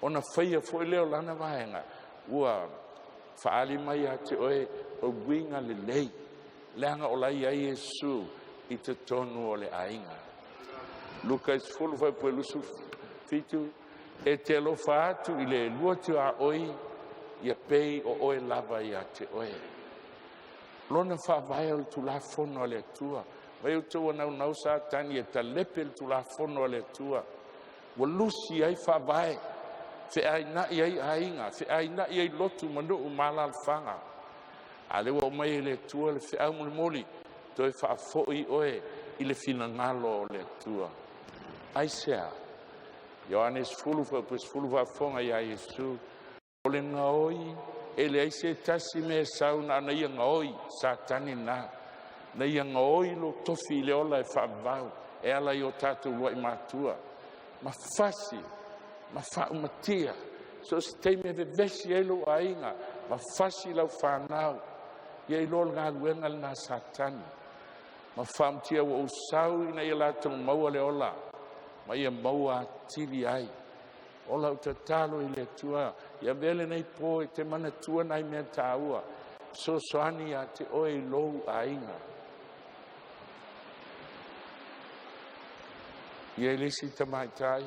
Ona faia foi lea o lana vaega, ua faali mai ia te oe o uiga lelei, leaga o la e i ai Iesu i totonu o le aiga. Luka 10:27, e te alofa atu i le lua tuaoi, ia pei o oe lava ia te oe. Lona faavae o le Tulafono a le Atua. Vai outou naunau Satani e talepe le Tulafono a le Atua. Ua lusi ai faavae, feainai ai aiga, feainai ai lotu ma nuu ma alaalafaga. A o lea ua aumai e le Atua le feau mulimuli, toe faafoi oe i le finagalo o le Atua. Aisea? Ioane 10:10 faafofoga ia Iesu, o le gaoi e leai se tasi mea sau na ona ia gaoi, Satani na. Na ia gaoi lo tofi i le ola e faavavau, e ala i o tatou luai matua. Ma fasi, ma faaumatia, so o se taimi e vevesi ai lou aiga, ma fasi lau fanau, ia iloa le galuega lena Satani. Ma faamatia ua ou sau ina ia latou maua le ola, ma ia maua atili ai. O lau tatalo i le Atua, ia avea lenei po e te manatua nai mea taua, fesoasoani ia te oe i lou aiga. Ia i le isi tamaitai,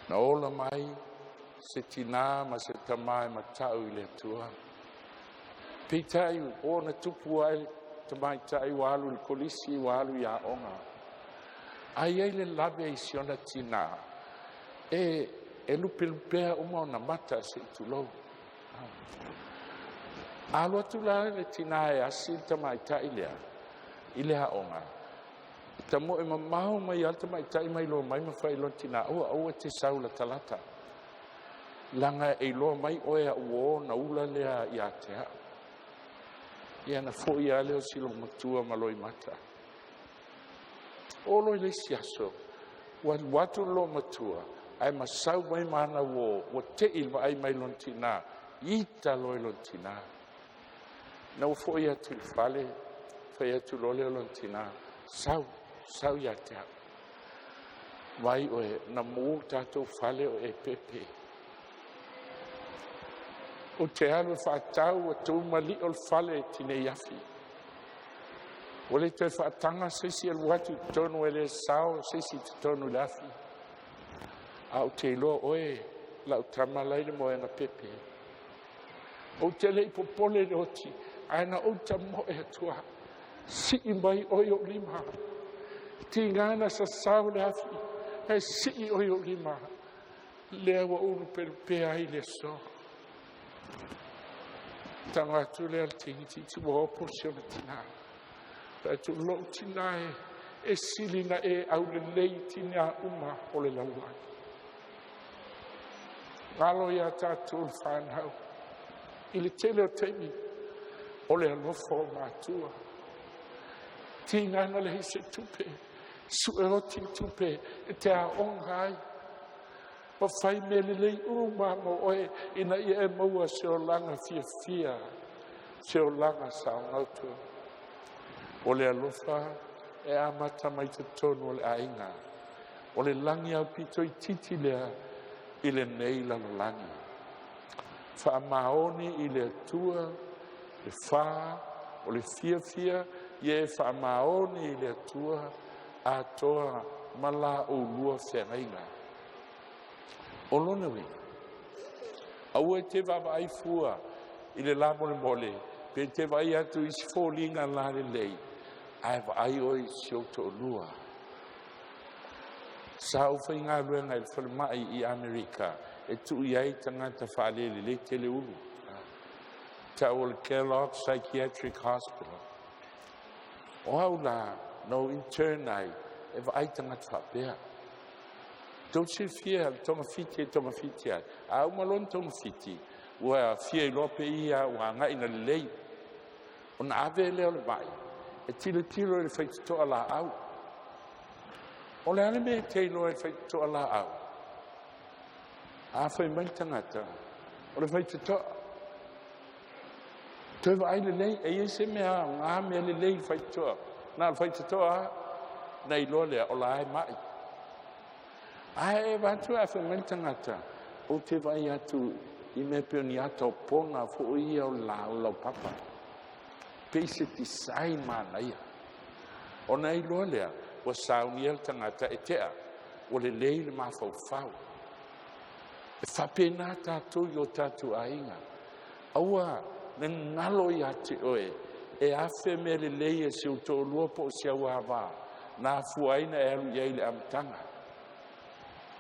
na ola mai se tinā ma se tamā e matau i le Atua. Peitai o na tupu ai tamaitai ua alu i le kolisi, ua alu i aoga. Ai ai le lave i si ona tinā, e lupelupea uma ona mata se i tulou. Alu atu la le tinā e asi le tamaitai lea i le aoga. Tamoe mamao mai a le tamaitai mai loa mai ma fai lona tinā, aua aua te sau latalata. Langa e iloa mai oe a uo na ula lea ia te au. Ia na foi a leo si matua ma loi mata. O loi le isi aso, ua watu lo matua, ai masau mai mana wo, ua te i vaai mai lona tinā, ita loi lona tinā. Na ua foi atu i le fale, fai atu lo leo lona tinā, sau, sau ia te au. Vai oe, na mū tātou fale o e pepe. O te alu whaatau o tūmali o le fale e tinei afi. O le toe whaatanga seisi alu atu i tonu e le sao seisi i tonu le afi. A o te iloa oe lau tamalai le moena pepe. O te lei popole le oti, ae na outa moe atua. Sii mai oe o lima. Tingana sa sao le afi, e sii oe o lima. Lea ua ulu pelupea ai le so. Tanga atu lea le tingititi ua opo si ona tinā. Atu lou tinā e sili na e au lelei tinā uma o le lalolagi. Ngalo ia tātou le whanau. I le tele o taimi o le alofa o matua. Tingana le hise tupe, sue oti tupe e te aonga ai. Ma fai mea lelei uma mo oe ina ia e maua se olaga fiafia, se olaga saogautu. O le alofa e amata mai totonu o le aiga. O le lagi au pito i titi lea i lenei lalolagi. Faamaoni i le Atua, le whā, o le fiafia, ia e faamaoni i le Atua, atoa ma la oulua feagaiga. O lona uiga, aua e te vaavaai fua i le la molemole, pe te vaai atu i si foliga la lelei, ae vaai oe i si ou toalua. Sa ou faigaluega i le falemai i Amerika e tuu i ai tagata faalelelei tele ulu. Ta'u o le Kellogg Psychiatric Hospital. O au la na ou intern ai e vaai tagata faapea. Tou silafia le togafiti e togafiti ai. A uma loa ona togafiti, ua fia iloa pe ia ua agai ina lelei. Ona ave lea o le mai e tilotilo i le faitotoa laau. O le a le mea e te iloa i le faitotoa laau? A fai mai le tagata, o le faitotoa. Toe vaai lelei, e i ai se mea aoga, mea lelei i le faitotoa. Na o le faitotoa lava, na iloa lea o la e mai. Ae vaeatu ae fai mai le tagata, ou te vaai atu i mea pei o ni ata o pona foi ia o le laupapa. Pei se design manaia. Ona iloa lea, ua saunia le tagata e tea, ua lelei le mafaufau. E faapena tatou i o tatou aiga. Aua ne galo ia te oe, e afe mea lelei e si ou toalua po o si au ava, na afua ai ona e alu i ai i le amataga.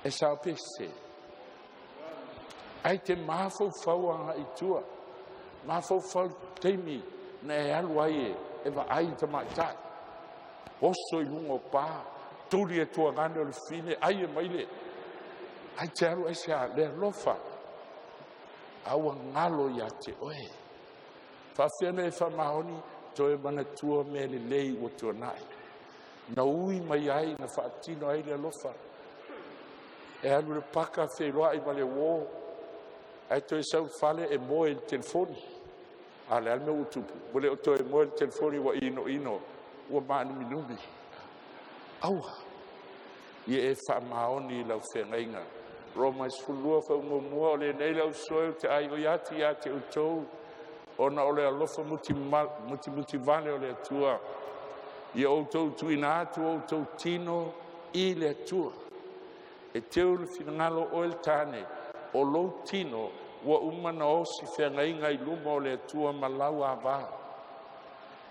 E sao pe sese? Ae te mafaufau agai i tua, mafaufau i le taimi na e alu ai e vaai i tamaitai, oso i luga o pa, tuli e tuagane o le fine, ai e maile. Ai te alu ai se a le alofa, a ua galo ia te oe. Faafefea ona e faamaoni, toe manatua mea lelei ua tuanai. Na ui mai ai, na faatino ai le alofa. E alu i le paka feiloai ma le uō, ae toe sau i le fale e moe i le telefoni. A o le a le mea ua tupu? Ua le o toe moe i le telefoni ua inoino, ua maanuminumi. Aua ia e faamaoni i lau feagaiga. Roma 12 faaugu 1, o lenei le ausoe ou te aioi atu ia te outou, ona o le alofa mutimutivale o le Atua, ia outou tuuina atu o outou tino i le Atua. E teu i le finagalo o oe le tane, o lou tino ua uma na osi feagaiga i luma o le Atua ma lau ava.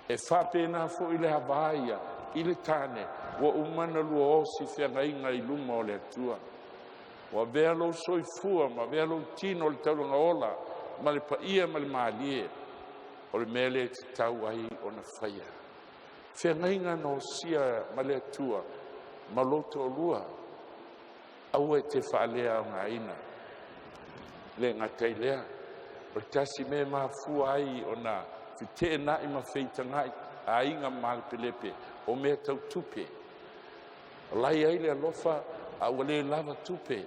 E faapena foi le ava ia i le tane ua uma na lua osi feagaiga i luma o le Atua. Ua avea lou soifua ma avea lou tino i le taulaga ola ma le paia ma le malie, o le mea lea e tatau ai ona faia. Feagaiga na osia ma le Atua ma lou toalua, aua e te faaleaogaina. Le gata i lea, o le tasi mea e mafua ai ona feteenai ma feitagai aiga malepelepe, o mea tau tupe. O la e i ai le alofa, a ua le lava tupe,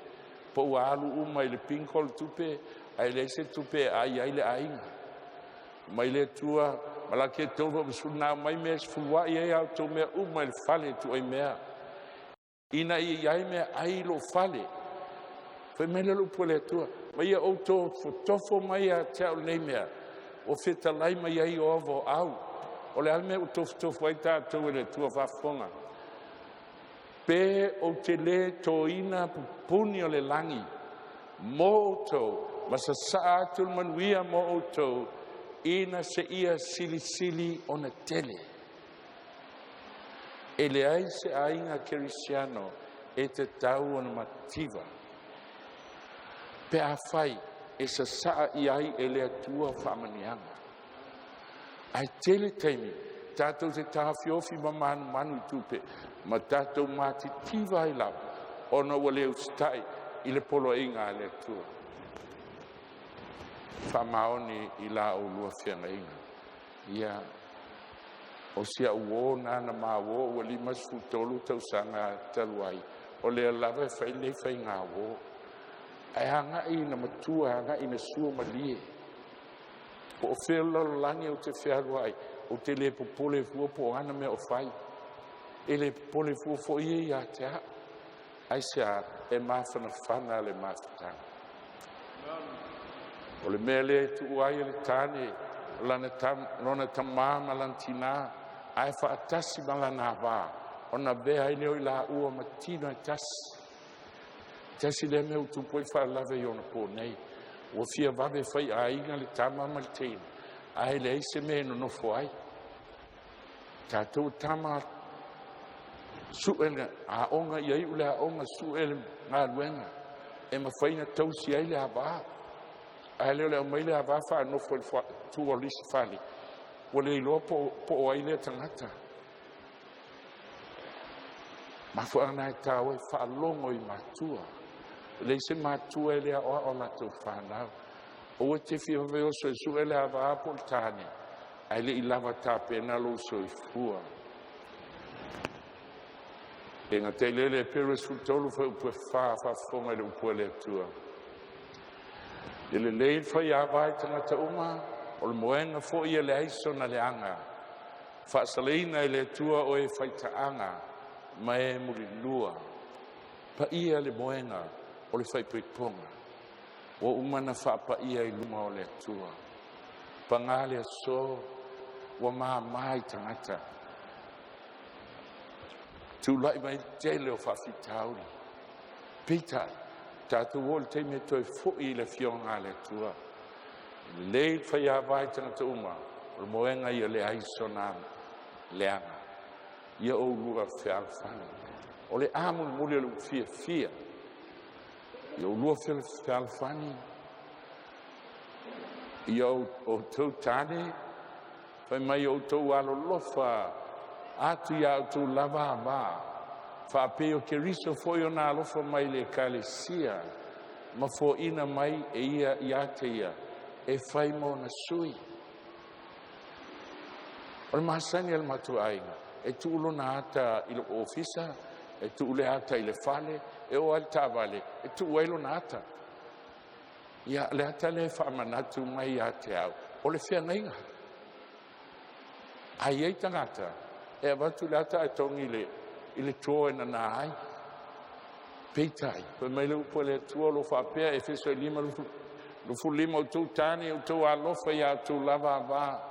po ua alu uma i le bingo le tupe, ae leai se tupe e ai ai le aiga. Mai le Atua, Malaki 3:10, na aumai mea e sefuluai ai a outou mea uma i le fale e tuu ai mea, ina ia i ai mea ai i lou fale. Fai mai le upu a le Atua, ma ia ou tofotofo mai ia te au lenei mea, ua fetalai mai ai Ioova o au. O le a le mea ua tofotofo ai tatou e le Atua faafofoga? Pe ou te lē toina pupuni o le lagi mo outou, ma sasaa atu le manuia mo outou, ina seia silisili ona tele. E leai se aiga kerisiano e tatau ona mativa, pe afai e sasaa i ai e le Atua faamanuiaga. Ae tele taimi tatou te taofiofi ma manumanu i tupe, ma tatou matitiva ai lava, ona ua le usitai i le poloaiga a le Atua. Faamaoni i la oulua feagaiga. Ia, o si au uō na na ma uō ua 53 tausaga talu ai, o lea lava e fai lenei faiga uō. Ae agai ina matua, agai ina sua malie. Po o fea le lalolagi ou te fealuai, ou te le popole fua po o ana mea o fai. E le popole fua foi ia ia te au. Aisea? E mafanafana le mafutaga. O le mea lea e tuu ai e le tane lana tam, lona tamā ma lana tinā, ae faatasi ma lana ava, ona avea ai lea o i laua ma tino e tasi. Tasi lea mea ua tupu ai faalavelave i ona po nei. Ua fia vave fai aiga le tama ma le teine, ae leai se mea e nonofo ai. Tatou tama su'e le aoga ia iu le aoga su'e le galuega. e mafai ona tausi ai le ava. Ae le o le aumai le ava faanofo i le tua o le isi fale, ua le iloa po o ai lea tagata. Mafuaaga na e taua e faalogo i matua. E leai se matua e le aoao latou fanau. Aua e te fia vave oso e sue le ava po o le tane, ae le i lava tapena lou soifua. E gata i lele Pero 13 fuaiupu e 4 faafofoga i le upu a le Atua. E lelei le faiava i tagata uma, o le moega foi e leai sona leaga. Faasaleina e le Atua o e faitaaga ma e mulilua. Paia le moega o le faaipoipoga. Ua uma ona faapaia i luma o le Atua. Paga le aso ua mama i tagata. Tulai mai le tele o faafitauli. Peitai, tatou oo i le taimi e toe foi i le afioga a le Atua. E lelei le faiava i tagata uma, o le moega ia leai sona leaga. Ia oulua fealofani. O le a mulimuli o le fiafia. Ia oulua fealofani. Ia outou tane, fai mai outou alolofa atu ia outou lava ava. Faapei o Keriso foi ona alofa mai le ekalesia, ma foaina mai e ia ia te ia, e fai ma ona sui. O le masani a le matou aiga, e tuu lona ata i le ofisa, e tuu le ata i le fale, e oo ai le taavale, e tuu ai lona ata. Ia, le ata lea e faamanatu mai ia te au, o le feagaiga. A i ai tagata, e avatu le ata ae togi i le toa e nana ai. Peitai, fai mai le upu a le Atua o lo o faapea Efeso 5:25, outou tane, outou alofa ia outou lava ava.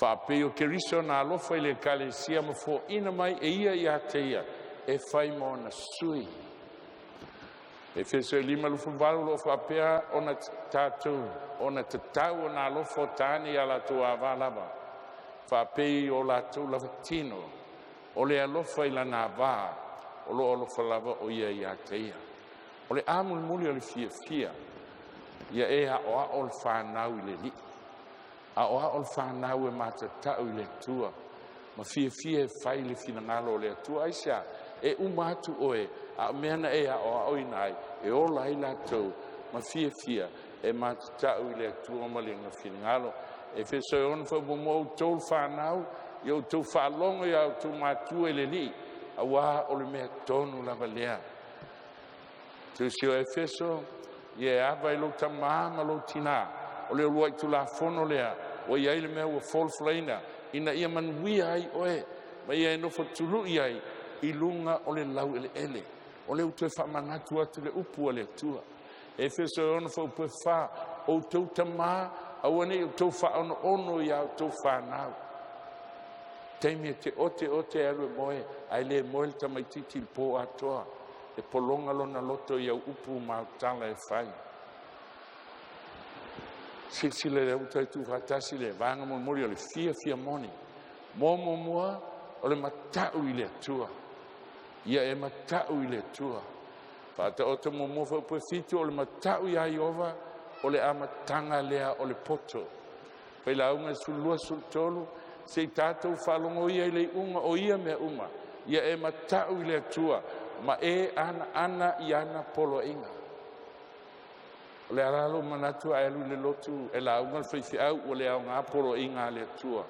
Faapei o Keriso na alofa i le ekalesia ma foaina mai e ia ia te ia, e fai ma ona sui. Efeso 5:28 o lo o faapea ona tatou, ona tatau ona alofa o tane ia latou ava lava. Faapei o latou lava tino, o le alofa i lana ava, o lo o alofa lava o ia ia te ia. O le a mulimuli o le fiafia, ia e aoao le fanau i le alii. Aoao le fanau e matatau i le Atua, ma fiafia e fai le finagalo o le Atua. Aisea, e uma atu oe, a o mea na e aoaoina ai, e ola ai latou, ma fiafia e matatau i le Atua ma lona finagalo. Efeso 6 fuaiupu 1, outou fanau, ia outou faalogo ia outou matua i le alii, auā o le mea tonu lava lea. Tusi o Efeso, ia e ava i lou tamā ma lou tinā, o le uluai tulafono lea, ua i ai le mea ua folafolaina, ina ia manuia ai oe, ma ia e nofo tului ai i luga o le laueleele. O le ua toe faamanatu atu le upu a le Atua. Efeso 6 fuaiupu 4, outou tamā, aua ne i outou faaonoono ia outou fanau. Taimi e te ote ote alu e moe, ae le moe le tamaititi i le pō atoa. E pologa lona loto i au upu ma au tala e fai. Silasila le uta i tuufaatasi le vaega mulimuli o le fiafia moni. Muamua o le matau i le Atua. Ia e matau i le Atua. Faataoto muamua fuaiupu 7, o le matau ia Ieova, o le amataga lea o le poto. Failauga 12 13, se i tatou faalogo ia i le iuga o ia mea uma. Ia e matau i le Atua, ma e anaana i ana poloaiga. O le ala lou manatu ae alu i le lotu e lauga le faifeau ua le aoga poloaiga a le Atua.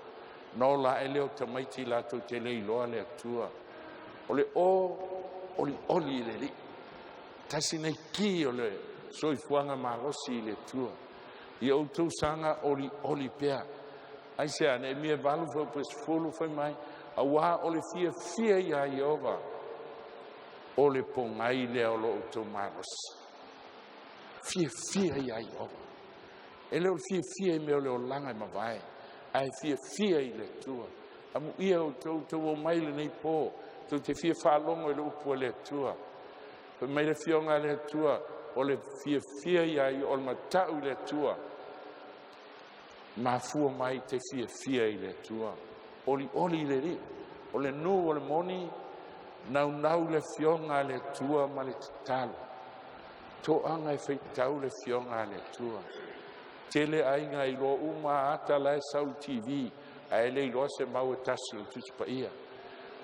Na ola ae lea o tamaiti latou te le iloa le Atua. O le o olioli i le alii. Tasi nei ki o le soifuaga malosi i le Atua. Ia outou saga olioli pea. Aisea, Neemia 8 fuaiupu 10 fai mai, auā o le fiafia ia Ieova, o le pogai lea o lo outou malosi. Fiafia ia Ieova. E le o le fiafia i mea o le olaga e mavae, ae fiafia i le Atua. Amuia outou tou omai lenei pō, tou te fia faalogo i le upu a le Atua. Fai mai le afioga a le Atua, o le fiafia ia o le matau i le Atua, mafua mai te fiafia i le Atua. Olioli i le alii. O le nuu o le moni, Naunau le afioga a le Atua ma le tatalo. Toaga e faitau le afioga a le Atua. Tele aiga iloa uma ata la e sau i le TV ae le iloa se mau e tasi o le Tusi Paia.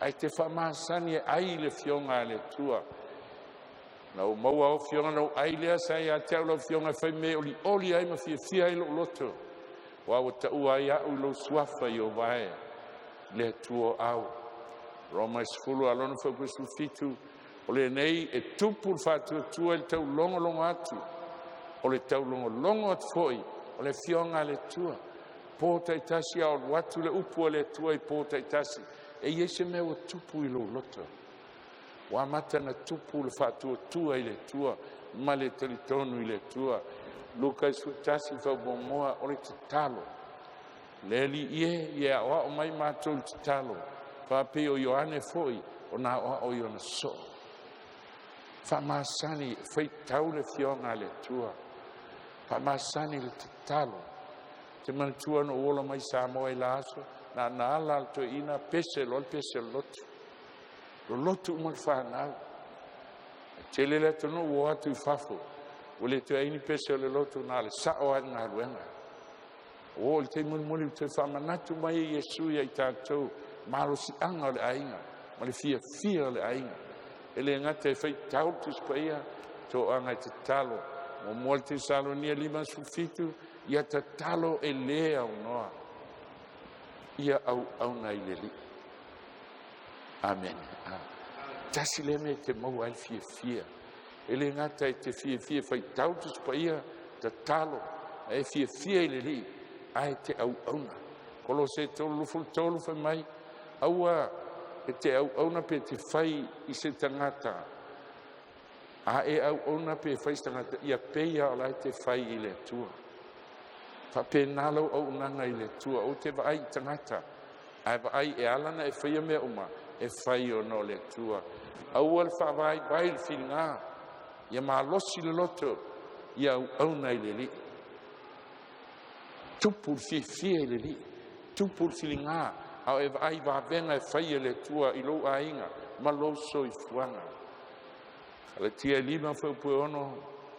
Ae te faamasani e ai le afioga a le Atua. Na ou maua au afioga na ou ai lea sa ia te au lau afioga e fai me olioli ai ma fiafia ai lou loto. Ua ua taua ai au i lou suafa i o vae le Atua o au. Roma 10 alona 17, o lenei e tupu le faatuatua i le taulogologo atu, o le taulogologo atu foi o le afioga a le Atua. Po taitasi a alu atu le upu a le Atua i po taitasi, e i ai se mea ua tupu i lou loto. Ua amata na tupu le faatuatua i le Atua ma le talitonu i le Atua. Luka 11 faumomoa o le tatalo. Le li ie ia o mai matou le tatalo. Faapei o Ioane foi o na o iona so. Faamasani faitau le afioga a le Atua. Faamasani le tatalo. Te manatua no ola mai Samoa i la aso, na na ala al toeina pese loa le pese o le lotu. Lo lotu uma le whanau. Tele le atunuu o atu i fafo. Ua le toe ai ni pese o le lotu na le sao ai le galuega. O le taimi mulimuli ua toe faamanatu mai e Iesu ia i tatou malosiaga o le aiga ma le fiafia o le aiga. E le gata e faitau le Tusi Paia, toaga e tatalo. Muamua le Tesalonia 57, ia tatalo e lē aunoa, ia auauna i le Alii. Amene. Tasi lea mea e te maua ai le fiafia. E le gata e te fiafia faitau le Tusi Paia, tatalo, e fiafia i le Alii, ae te auauna. Kolose 3:23 fai mai, aua e te auauna pe te fai i se tagata, a e auauna pe fai se tagata, ia peia o la e te fai i le Atua. Faapena lau auaunaga i le Atua, ou te vaai i tagata, ae vaai e ala na e faia mea uma, e fai ona o le Atua. Aua le faavaivai le filiga, ia malosi le loto, ia auauna i le Alii. Tupu le fiafia i le Alii, tupu le filiga, a o e vaai vavega e fai e le Atua i lou aiga ma lou soifuaga. Galatia 5 fuaiupu 6,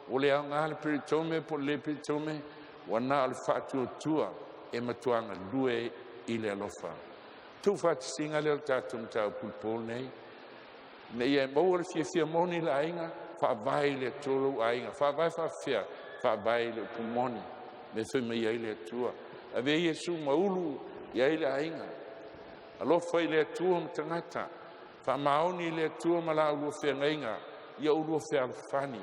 ua le aoga le peritome po o le le peritome, ua na o le faatuatua e matua galue i le alofa. Tuufaatasiga lea o le tatou mataupu i le po lenei. Ina ia e maua le fiafia moni i le aiga, faavae i le Atua lou aiga. Faavae faafefea, faavae i le upu moni, me fai mai ai le Atua. Ave Iesu ma ulu i ai le aiga. Alofa i le Atua ma tagata. Faamaoni i le Atua ma la ulua feagaiga, ia ulua fealofani.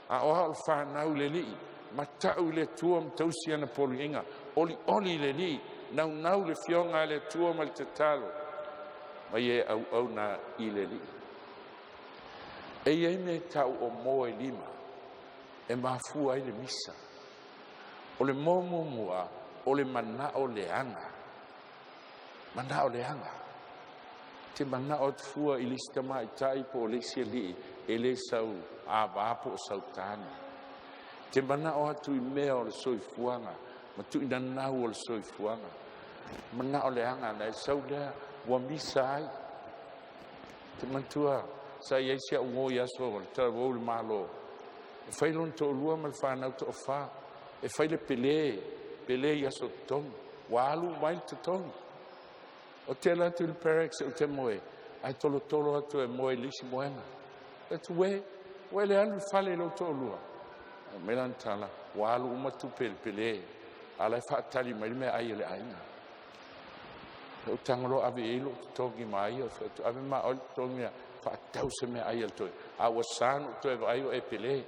A o le whanau le Alii, matau i le Atua ma tausi ana poliiga, olioli i le Alii, naunau le afioga a le Atua ma le tatalo, ma ia auauna i le Alii. E iai mea tau o moa e lima, e mafua ai le misa. O le moa muamua, o le manao leaga. Manao leaga. Te manao atu fua i le isi tamaitai po o le isi alii e le sau ava po o sau tane. Te manao atu i mea o le soifuaga, ma tuinanau o le soifuaga. Manao leaga na e sau lea ua misa ai. Te manatua sa iai si au uo i aso o le talavou i le Malo. E fai lona toalua ma le fanau toafa. E fai le pele, pele i aso totogi. Ua alu mai le totogi. O te ala atu i le barracks ou te moe, ae tolotolo atu e moe i le isi moega. Atu ue, ua le alu i le fale i lou toalua. Mai lana tala, ua alu uma tupe i le pele, a la e faatali mai le meaai a le aiga. Ou tago loa ave i ai lou totogi ma ia, atu ave ma oe le totogi mea, faatau se meaai a le toe. A ua sa na ou toe vaai o e pele.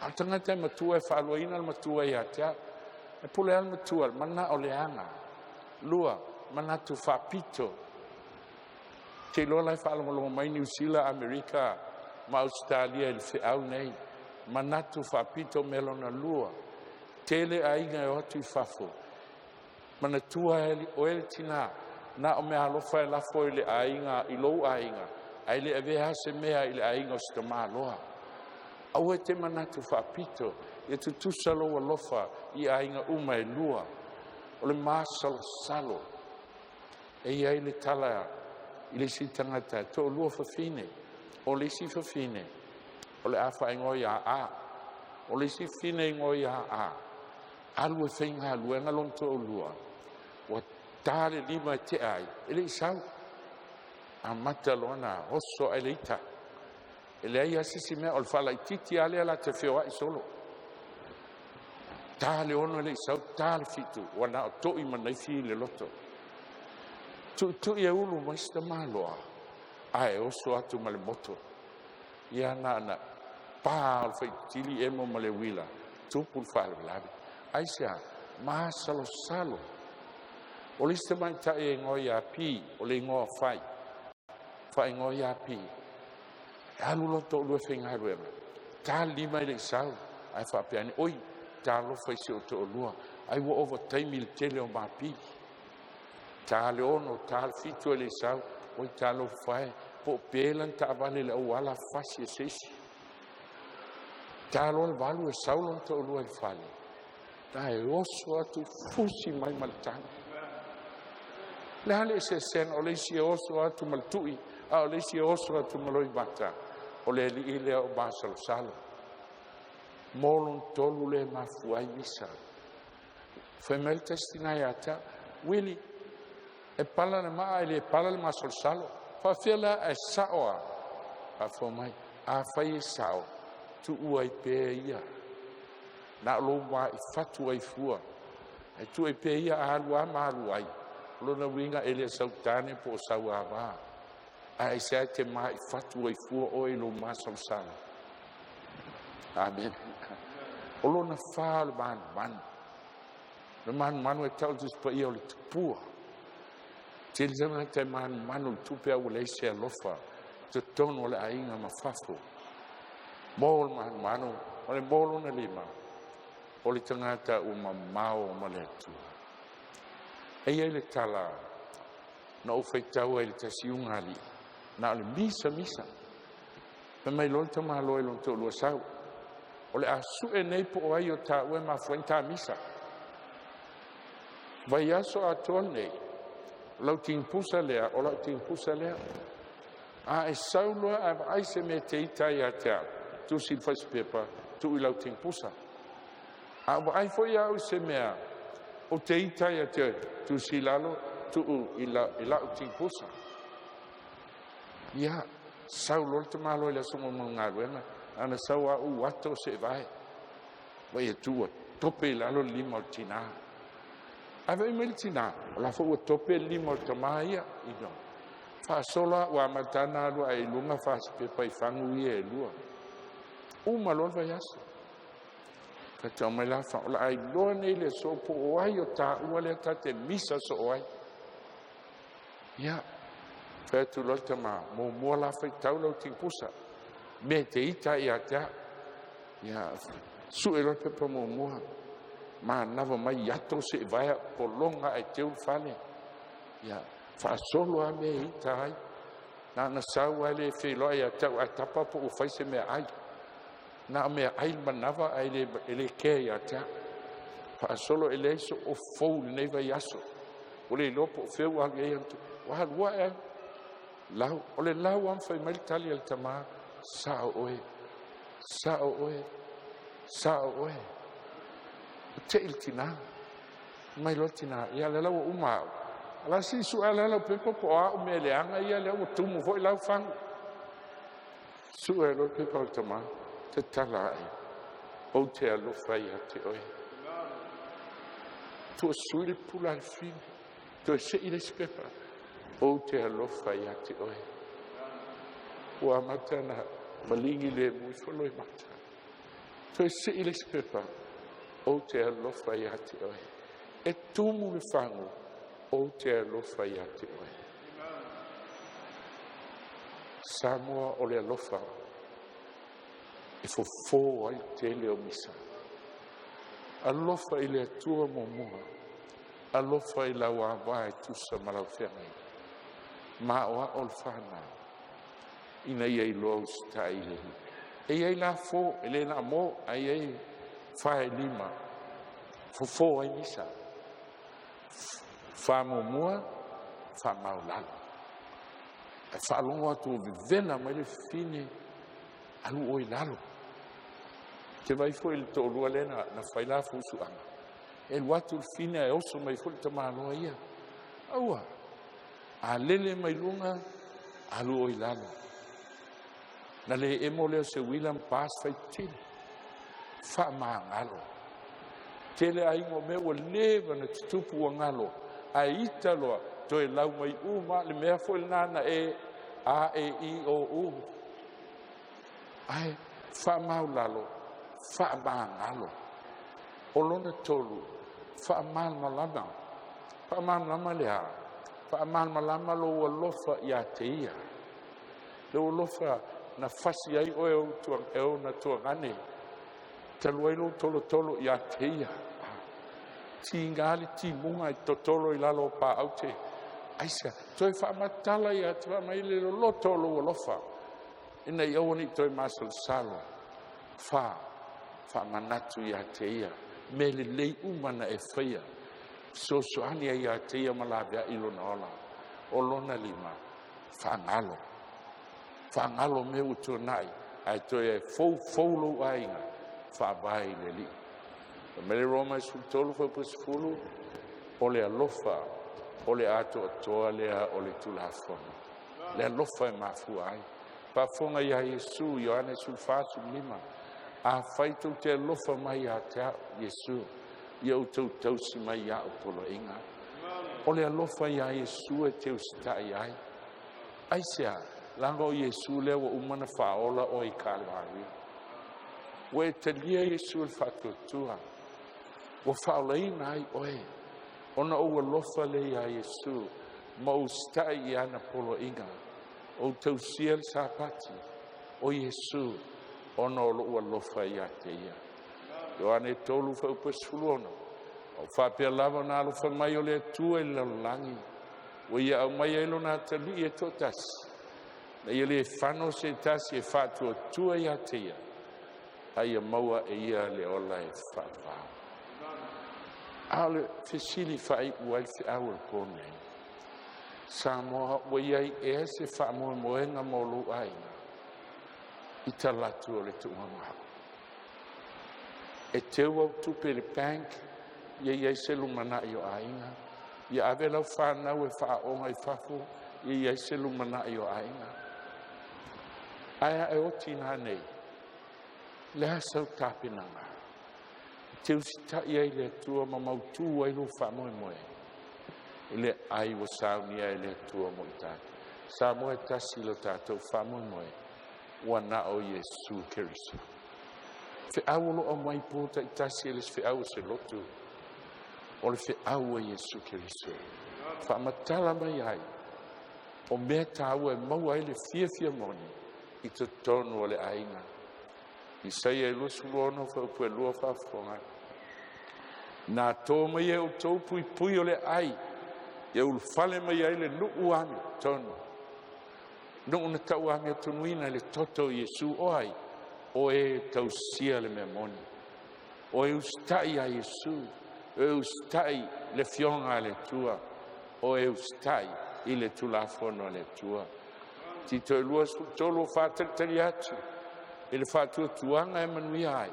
A o le tagata e matua e faaluaina le matua ia te au. E pule lava le matua, le manao leaga. Lua, manatu faapito. Te iloa la e faalogologo mai Niu Sila, Amerika ma Ausetalia i le feau nei. Manatu faapito mea lona lua. Tele aiga e o atu i fafo. Manatua oe le tina, na o mea alofa e lafo i le aiga, i lou aiga, ae le avea se mea i le aiga o se tamaloa. Aua e te manatu faapito, ia tutusa lou alofa i aiga uma e lua. O le masalosalo. E iai le tala i le isi tagata e toalua fafine. O le isi fafine o le a faaigoa ia A, o le isi fafine e igoa ia A. Alu e faigaluega lona toalua, ua ta le 5 e tea ai, e le i sau. Amata loa ona oso ae le ita. E leai lava se isi mea, o le faalaitiiti lava lea la te feoai solo. Ta le 6 e le i sau, ta le 7, ua na o toi ma naifi i le loto. Tuitui e ulu mai si tamaloa, ae oso atu ma le moto. Ia na na pa o le faitili emo ma le uila, tupu le faalavelave. Aisea, masalosalo. O le isi tamaitai e igoa ia Pi, o le igoa fai, faaigoa ia Pi. E alu loa toalua e faigaluega, ta le 5 e le i sau, ae faapea ane, oi, talofa i si ou toalua, ai ua ovataimi le tele o mapili. Ta le 6, ta le 7 e le i sau, oi, talofa e, po o pela ni taavale i le auala fasi e se isi. Ta loa le 8 e sau lona toalua i le fale, ta e oso atu fusi mai ma le tagi. Le a le eseesega o le isi e oso atu ma le tui, a o le isi e oso atu ma loimata, o le alii lea o masalosalo. Mo lona tolu le mafua ai misa. Fai mai le tasi tina ia te au, Wili, e pala le maa e le pala le masalosalo. Faafia la e sao a? Faafua mai, a fai e sao, tuua ai pea ia. Na o lou mai fatu ai fua. E tuu ai pea ia a alu a ma alu ai. O lona uiga e le sautane po o sauavā. Ae se te mai fatu ai fua oe i lou masalosalo. Amen. O lona fa o le manumanu. Le manumanu e tau le Tusi Paia o le tupua. Tele tagata e manumanu i le tupe a ua leai se alofa totonu o le aiga ma fafo. Mo le manumanu, o le mo lona lima, o le tagata ua mamao ma le Atua. E i ai le tala na ou faitau ai i le tasi ugalii, na o le misa misa. Fai mai loa le tamaloa i lona toalua sau, o le a sue nei po o ai o taua e mafua ai ona ta misa. Vaiaso atoa nei, o lau tigipusa lea, o lau tigipusa lea. A e sau loa ae vaai se mea e te ita ai ia te au, tusi i le fasipepa, tuu i lau tigipusa. A vaai foi au i se mea o te ita ia te oe, tusi i lalo, tuu i lau tigipusa. Ia, sau loa le tamaloa i le aso muamua o le galuega, ana sau a ou ato o seevae. Ua ia tuu ua tope i lalo le lima o le tina. Ae vaai mai le tina, o la foi ua tope le lima o le tama ia. Ino. Faasolo a ua amata ona alu ae i luga fasipepa i fagu ia e lua. Uma loa le vaiaso. Faitau mai la fa, o le a iloa nei le aso po o ai o taua lea ta te misa soo ai. Ia, fai atu loa le tama, muamua la faitau lau tigipusa. Mea te ita ia te au. Ia, sue loa le pepa muamua. Manava mai ato seevaea pologa ae teu le fale. Ia, faasolo a mea e ita ai. Na na sau ai le feiloai ia te au ae tapa po ua fai se mea ai. Na o mea ai le manava ae e le kea ia te au. Faasolo e leai so o fou lenei vaiaso. Ua le iloa po o fea ua alu i ai atu. Ua alu ae ai. Lau, o le lau a fai mai le tali a le tama, sao oe, sao oe, sao oe. O te i le tina. Mai loa le tina, ia le lau ua uma au. Ala si su ala lau pepa po o au mea leaga ia lea ua tumu foi lau fagu. Sue loa le pepa o le tama, tatala ae, ou te alofa ia te oe. Tua sui le pula a le fili, toe sei le isi pepa, ou te alofa ia te oe. Ua amata na maligi le mui folo i mata. Toe sei le isi pepa, ou te alofa ia te oe. E tumu le fagu, ou te alofa ia te oe. Samoa o le alofa, e fofo ai le tele o misa. Alofa i le Atua muamua, alofa i lau ava e tusa ma lau feagaiga. Ma o ao le whanau, ina ia iloa usitai i le Alii. E i ai la fo, e le na mo, a i ai fa e lima, fofo ai misa. Fa muamua, fa maulalo. Ae faalogo atu ua vevela mai le fafine, alu oe i lalo. Ou te vaai foi i le toalua lea na fai la fusuaga, e alu atu le fafine ae oso mai foi le tamaloa ia. Aua, a lele mai luga, alu oe i lalo. Na le emo lea o se uila ma pa se faitili. Faamagalo. Tele aiga o mea ua leva na tutupu ua galo, ae ita loa toe lau mai uma le mea foi lena na e A, E, I, O, U. Ae faamaulalo, faamagalo. O lona tolu, faamalamalama. Faamalamalama le a? Faamalamalama lou alofa ia te ia. Lou alofa na fasi ai oe e ona tuagane, talu ai lou tolotolo ia te ia. Tiga le timuga i totolo i lalo o paaute. Aisea? Toe faamatala ia te mai le loloto o lou alofa, ina ia aua ne i toe masalosalo. Fa, faamanatu ia te ia mea lelei uma na e faia, fesoasoani ai ia te ia ma laveai lona ola. O lona lima, faagalo. Faagalo mea ua tuanai, ae toe foufou lou aiga, faavae i le Alii. Fai mai le Roma 13 fuaiupu 10, o le alofa o le atoatoa lea o le Tulafono. Le alofa e mafua ai. Faafofoga ia Iesu, Ioane 14, 15, afai tou te alofa mai ia te au, Iesu, ia outou tausi mai ia au poloaiga. O le alofa ia Iesu e te usitai ai. Aisea? Leaga o Iesu lea ua uma na faaola oe i Kalvari. Ua e talia Iesu i le faatuatua, ua faaolaina ai oe, ona ou alofa lea ia Iesu, ma ou usitai i ana poloaiga, ou tausia le Sapati o Iesu, ona o lou alofa ia te ia. Ioane 3 fuaiupu 16, ua faapea lava ona alofa mai o le Atua i le lalolagi, ua ia aumai ai lona atalii e toatasi, na ia le fano se tasi e faatuatua ia te ia, a ia maua e ia le ola e faavavau. A o le fesili faaiu ai le feau o le po nei, Samoa, ua i ai ea se faamoemoega mo lou aiga i talaatu o le tuugamau? E teu au tupe i le bank, ia i ai se lumanai o aiga. Ia ave lau fanau e faaoga i fafo, ia i ai se lumanai o aiga. Ae a e oti nanei, le a sau tapenaga? E te usitai ai le Atua ma mautu ai lou faamoemoe i le ai ua saunia e le Atua mo i tatou. Samoa, e tasi lo tatou faamoemoe, ua na o Iesu Keriso. Feau o loo aumai po taitasi e le se feau o se lotu, o le feau a Iesu Keriso. Faamatala mai ai o mea tāua e maua ai le fiafia moni i totonu o le aiga. Isaia e 26 fuaiupu e 2, faafofoga. Na tō mai e outou puipui o le ai, ia ulufale mai ai le nuu amiotonu. Nuu na tau amiotonuina i le toto o Iesu. O ai? O e tausia le mea moni. O e usitai a Iesu, o e usitai le fioga a le Atua, o e usitai i le Tulafono a le Atua. Tito e 2:13, o faatalitali atu i le faatuatuaga e manuia ai.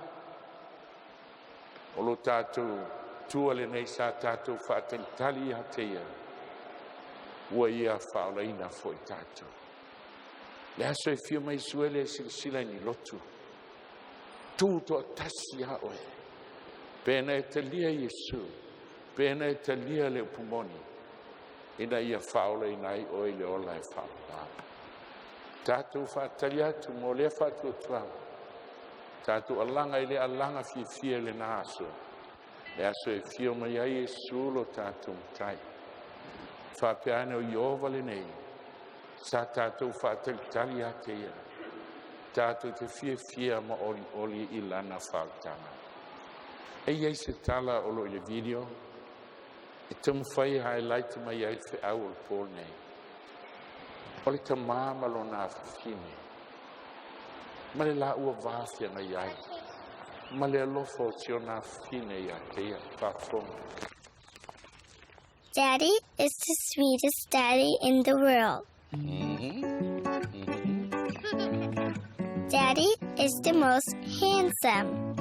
O lo tatou tua lenei sa tatou faatalitali ia te ia, ua ia faaolaina foi tatou. Le aso e fia mai Iesu e le silasila i ni lotu. Tu toatasi a oe. Pe na e talia Iesu, pe na e talia le upu moni, ina ia faaolaina ai oe i le ola e faavavau. Tatou faatali atu mo lea faatuatuaga. Tatou alaga i le alaga fiafia i lena aso. Le aso e fia mai ai Iesu lo tatou Matai. Faapea ane o Ieova lenei, sa tatou faatalitali ia te ia. Tatou te fiafia ma olioli i lana faaolataga. E i ai se tala o lo i le video, e taumafai e highlight mai ai le feau o le po nei. O le tamā ma lona afafine, ma le laua va feagai ai, ma le alofa o si ona afafine ia te ia. Faafofoga. Daddy is the sweetest daddy in the world. Daddy is the most handsome,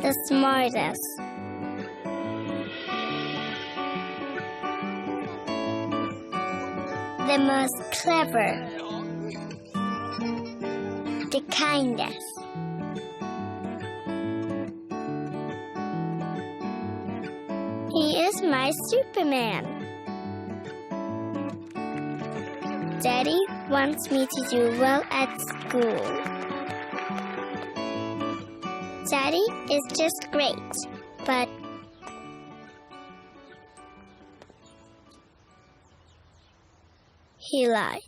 the smartest, the most clever, the kindest. He is my Superman. Daddy wants me to do well at school. Daddy is just great, but he lies.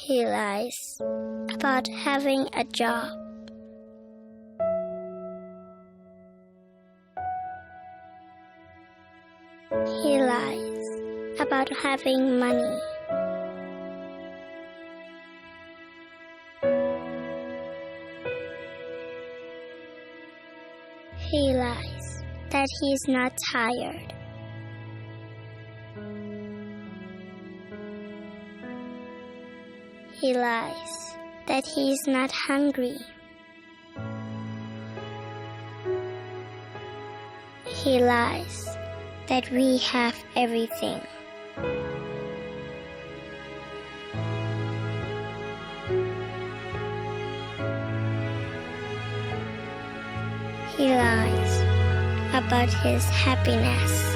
He lies about having a job. He lies about having money. He lies that he's not tired. He lies that he's not hungry. He lies that we have everything. He lies about his happiness.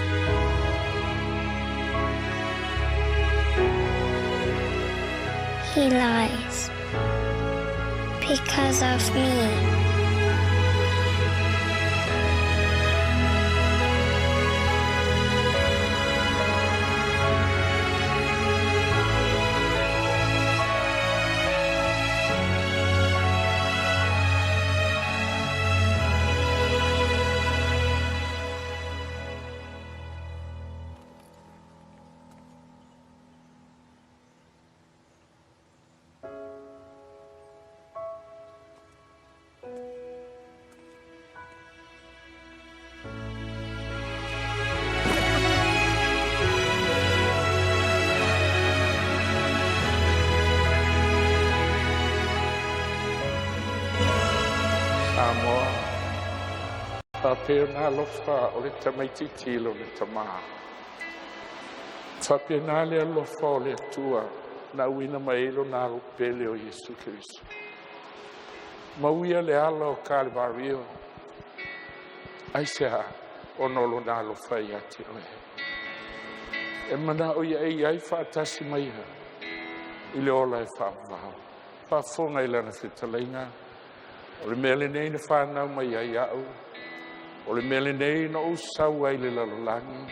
He lies because of me. Samoa, faapea ona alofa o le tamaitiiti i lona tamā. Faapena le alofa o le Atua na auina mai ai lona alo pele o Iesu Keriso. Mauia le ala o Kalevario, aisea ona o lona alofa ia te oe. E manao ia e iai faatasi mai ia i le ola e faavavao. Faafofoga i lana fetalaiga, o le mea lenei na whanau mai ai au, o le mea lenei na ou sau ai i le lalolagi,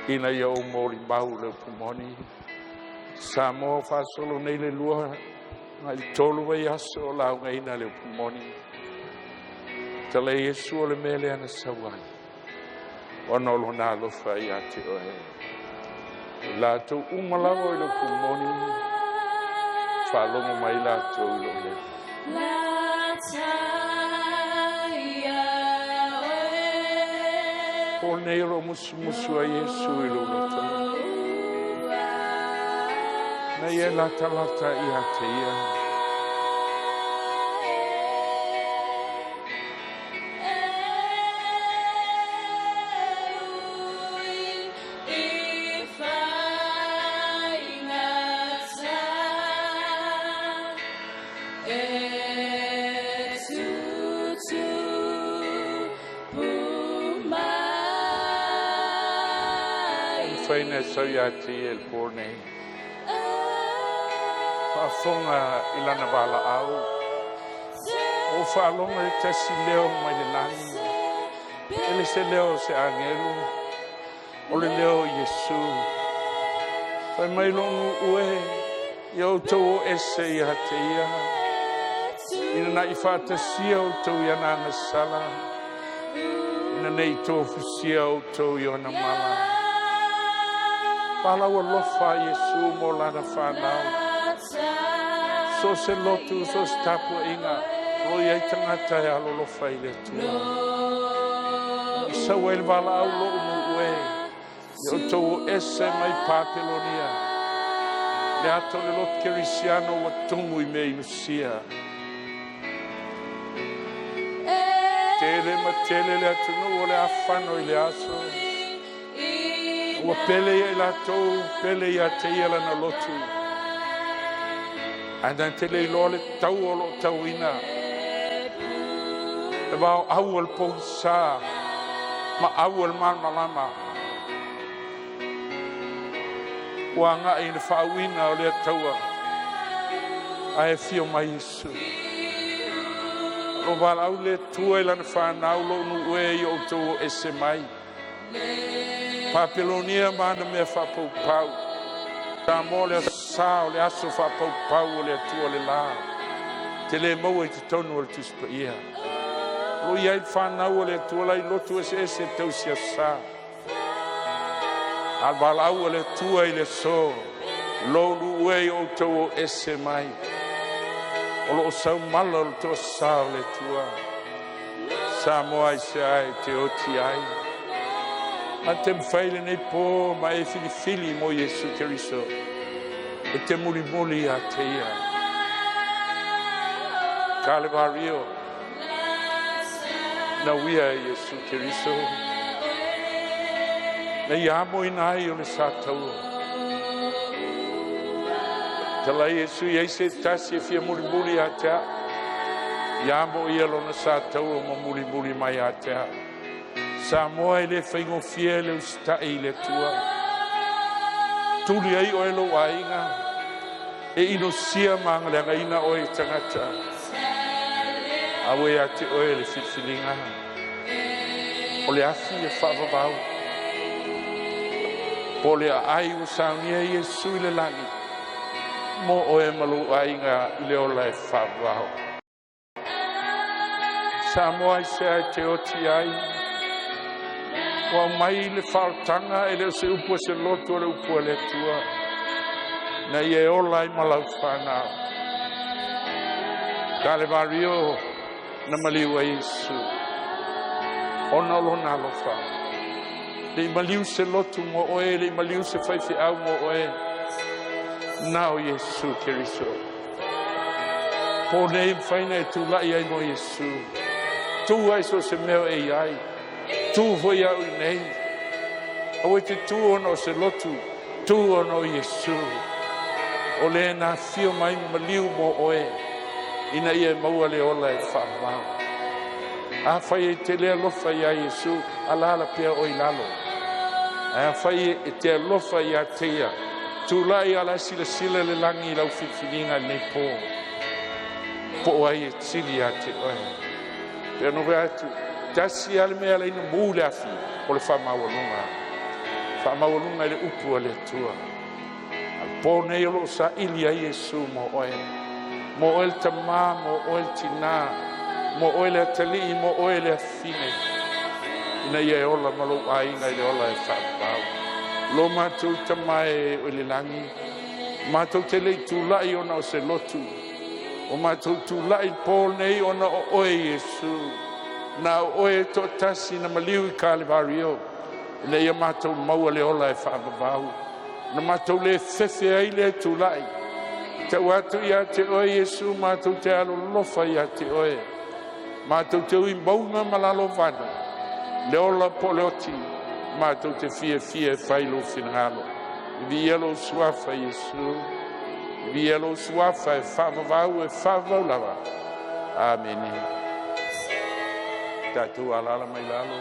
ina ia ou molimau le upu moni. Samoa faasolo nei le 2 agai i le 3 vaiaso o laugaina le upu moni. Talai Iesu o le mea lea na sau ai, ona o lona alofa ia te oe. I latou uma lava i le upu moni, faalogo mai latou i lou leo. Po nei o lo musumusu a Iesu i lou loto. Na ia latalata ia te ia. Mafai ona e sau ia te ia i le po nei. Faafofoga i lana valaau. O faalogo i tasi leo mai le lagi. E le se leo o se agelu. O le leo o Iesu. Fai mai lou nuu e, ia outou o ese ia te ia. Ina na i faatasia outou i ana agasala. Ina Ne i tofusia outou i ona mala. Palau alofa a Iesu mo lana fanau. So se lotu, so se tapuaiga, o lo o i ai tagata e alolofa i le Atua. I sau ai le valaau lou nuu e, ia outou o ese mai Papelonia. Le ata o le lotu kerisiano ua tumu i mea inusia. Tele ma tele le atunuu o le a fano i le aso. Ua pele ia i latou, pele ia te ia lana lotu. Ae na te le iloa le tau o loo tauina. Le vao au o le pogisa ma au o le malamalama. Ua agai i le faauiina o lea taua. Ae afio mai Iesu. O valaau le Atua i lana fanau lou nuu e ia outou o ese mai. Papelonia ma ana mea faapaupau. Samoa le sa o le aso faapaupau o le Atua le la. Te le maua i totonu o le Tusi Paia. O lo o i ai le fanau o le Atua la i lotu eseese tausi aso sa. A valaau a le Atua i le aso, lou nuu e ia outou o ese mai. O lo o sau mala o le toasa o le Atua. Samoa aisea e te oti ai. A te mawhai lenei pō ma e filifili mo Iesu Keriso. E te mulimuli ia te ia. Kalevario. Na uia e Iesu Keriso. Na ia amo ina ai o le sa taua. Talai Iesu i ai se tasi e fia mulimuli ia te au. Ia amo ia lona sa taua ma mulimuli mai ia te au. Samoa e le faigofie le usitai i le Atua. Tuli ai oe lou aiga. E inosia ma agaleagaina oe e tagata. A ua ia te oe le filifiliga. O le afi e faavavau. Po o le aai ua saunia e Iesu i le lagi. Mo oe ma lou aiga i le ola e faavavau. Samoa aisea e te oti ai. Ua aumai le faaolataga e le o se upu a se lotu o le upu a le Atua. Na ia e ola ai ma lau fanau. Kalevario na maliu ai Iesu. Ona o lona alofa. Le i maliu se lotu mo oe, le i maliu se faifeau mo oe. Na o Iesu Keriso. Po nei mawhai na e tūlai ai mo Iesu. Tu ai so se mea e iai. Tu foi au i nei. Aua e te tu ona o se lotu. Tu ona o Iesu. O le na afio mai ma maliu mo oe. Ina ia e maua le ola e faavavau. Afai e te le alofa ia Iesu, alaala pea oe i lalo. Ae afai e te alofa ia te ia, tulai a la silasila le lagi i lau filifiliga i lenei po. Po o ai e sili ia te oe. Pe ono vaai atu, tasi lava le mea e ala ai ona mu le afi, o le faamaualuga. Faamaualuga i le upu a le Atua. A le po nei o lo o saili ai Iesu mo oe. Mo oe le tamā, mo oe le tinā, mo oe le atalii, mo oe le afafine. Ina ia e ola ma lou aiga i le ola e faavavau. Lo matou Tama e o i le lagi, matou te le i tulai ona o se lotu. O matou tulai i le po nei ona o oe Iesu. Na o oe e toatasi na maliu i Kalevario. Ina ia matou maua le ola e faavavau. Na matou le fefe ai lea tulai. Tau atu ia te oe Iesu matou te alolofa ia te oe. Matou te ui mauga ma lalovana. Le ola po o le oti. Matou te fiafia e fai lou finagalo. Viia lou suafa Iesu. Viia lou suafa e faavavau e faavavau lava. Amene. Tatou alaala mai lalo.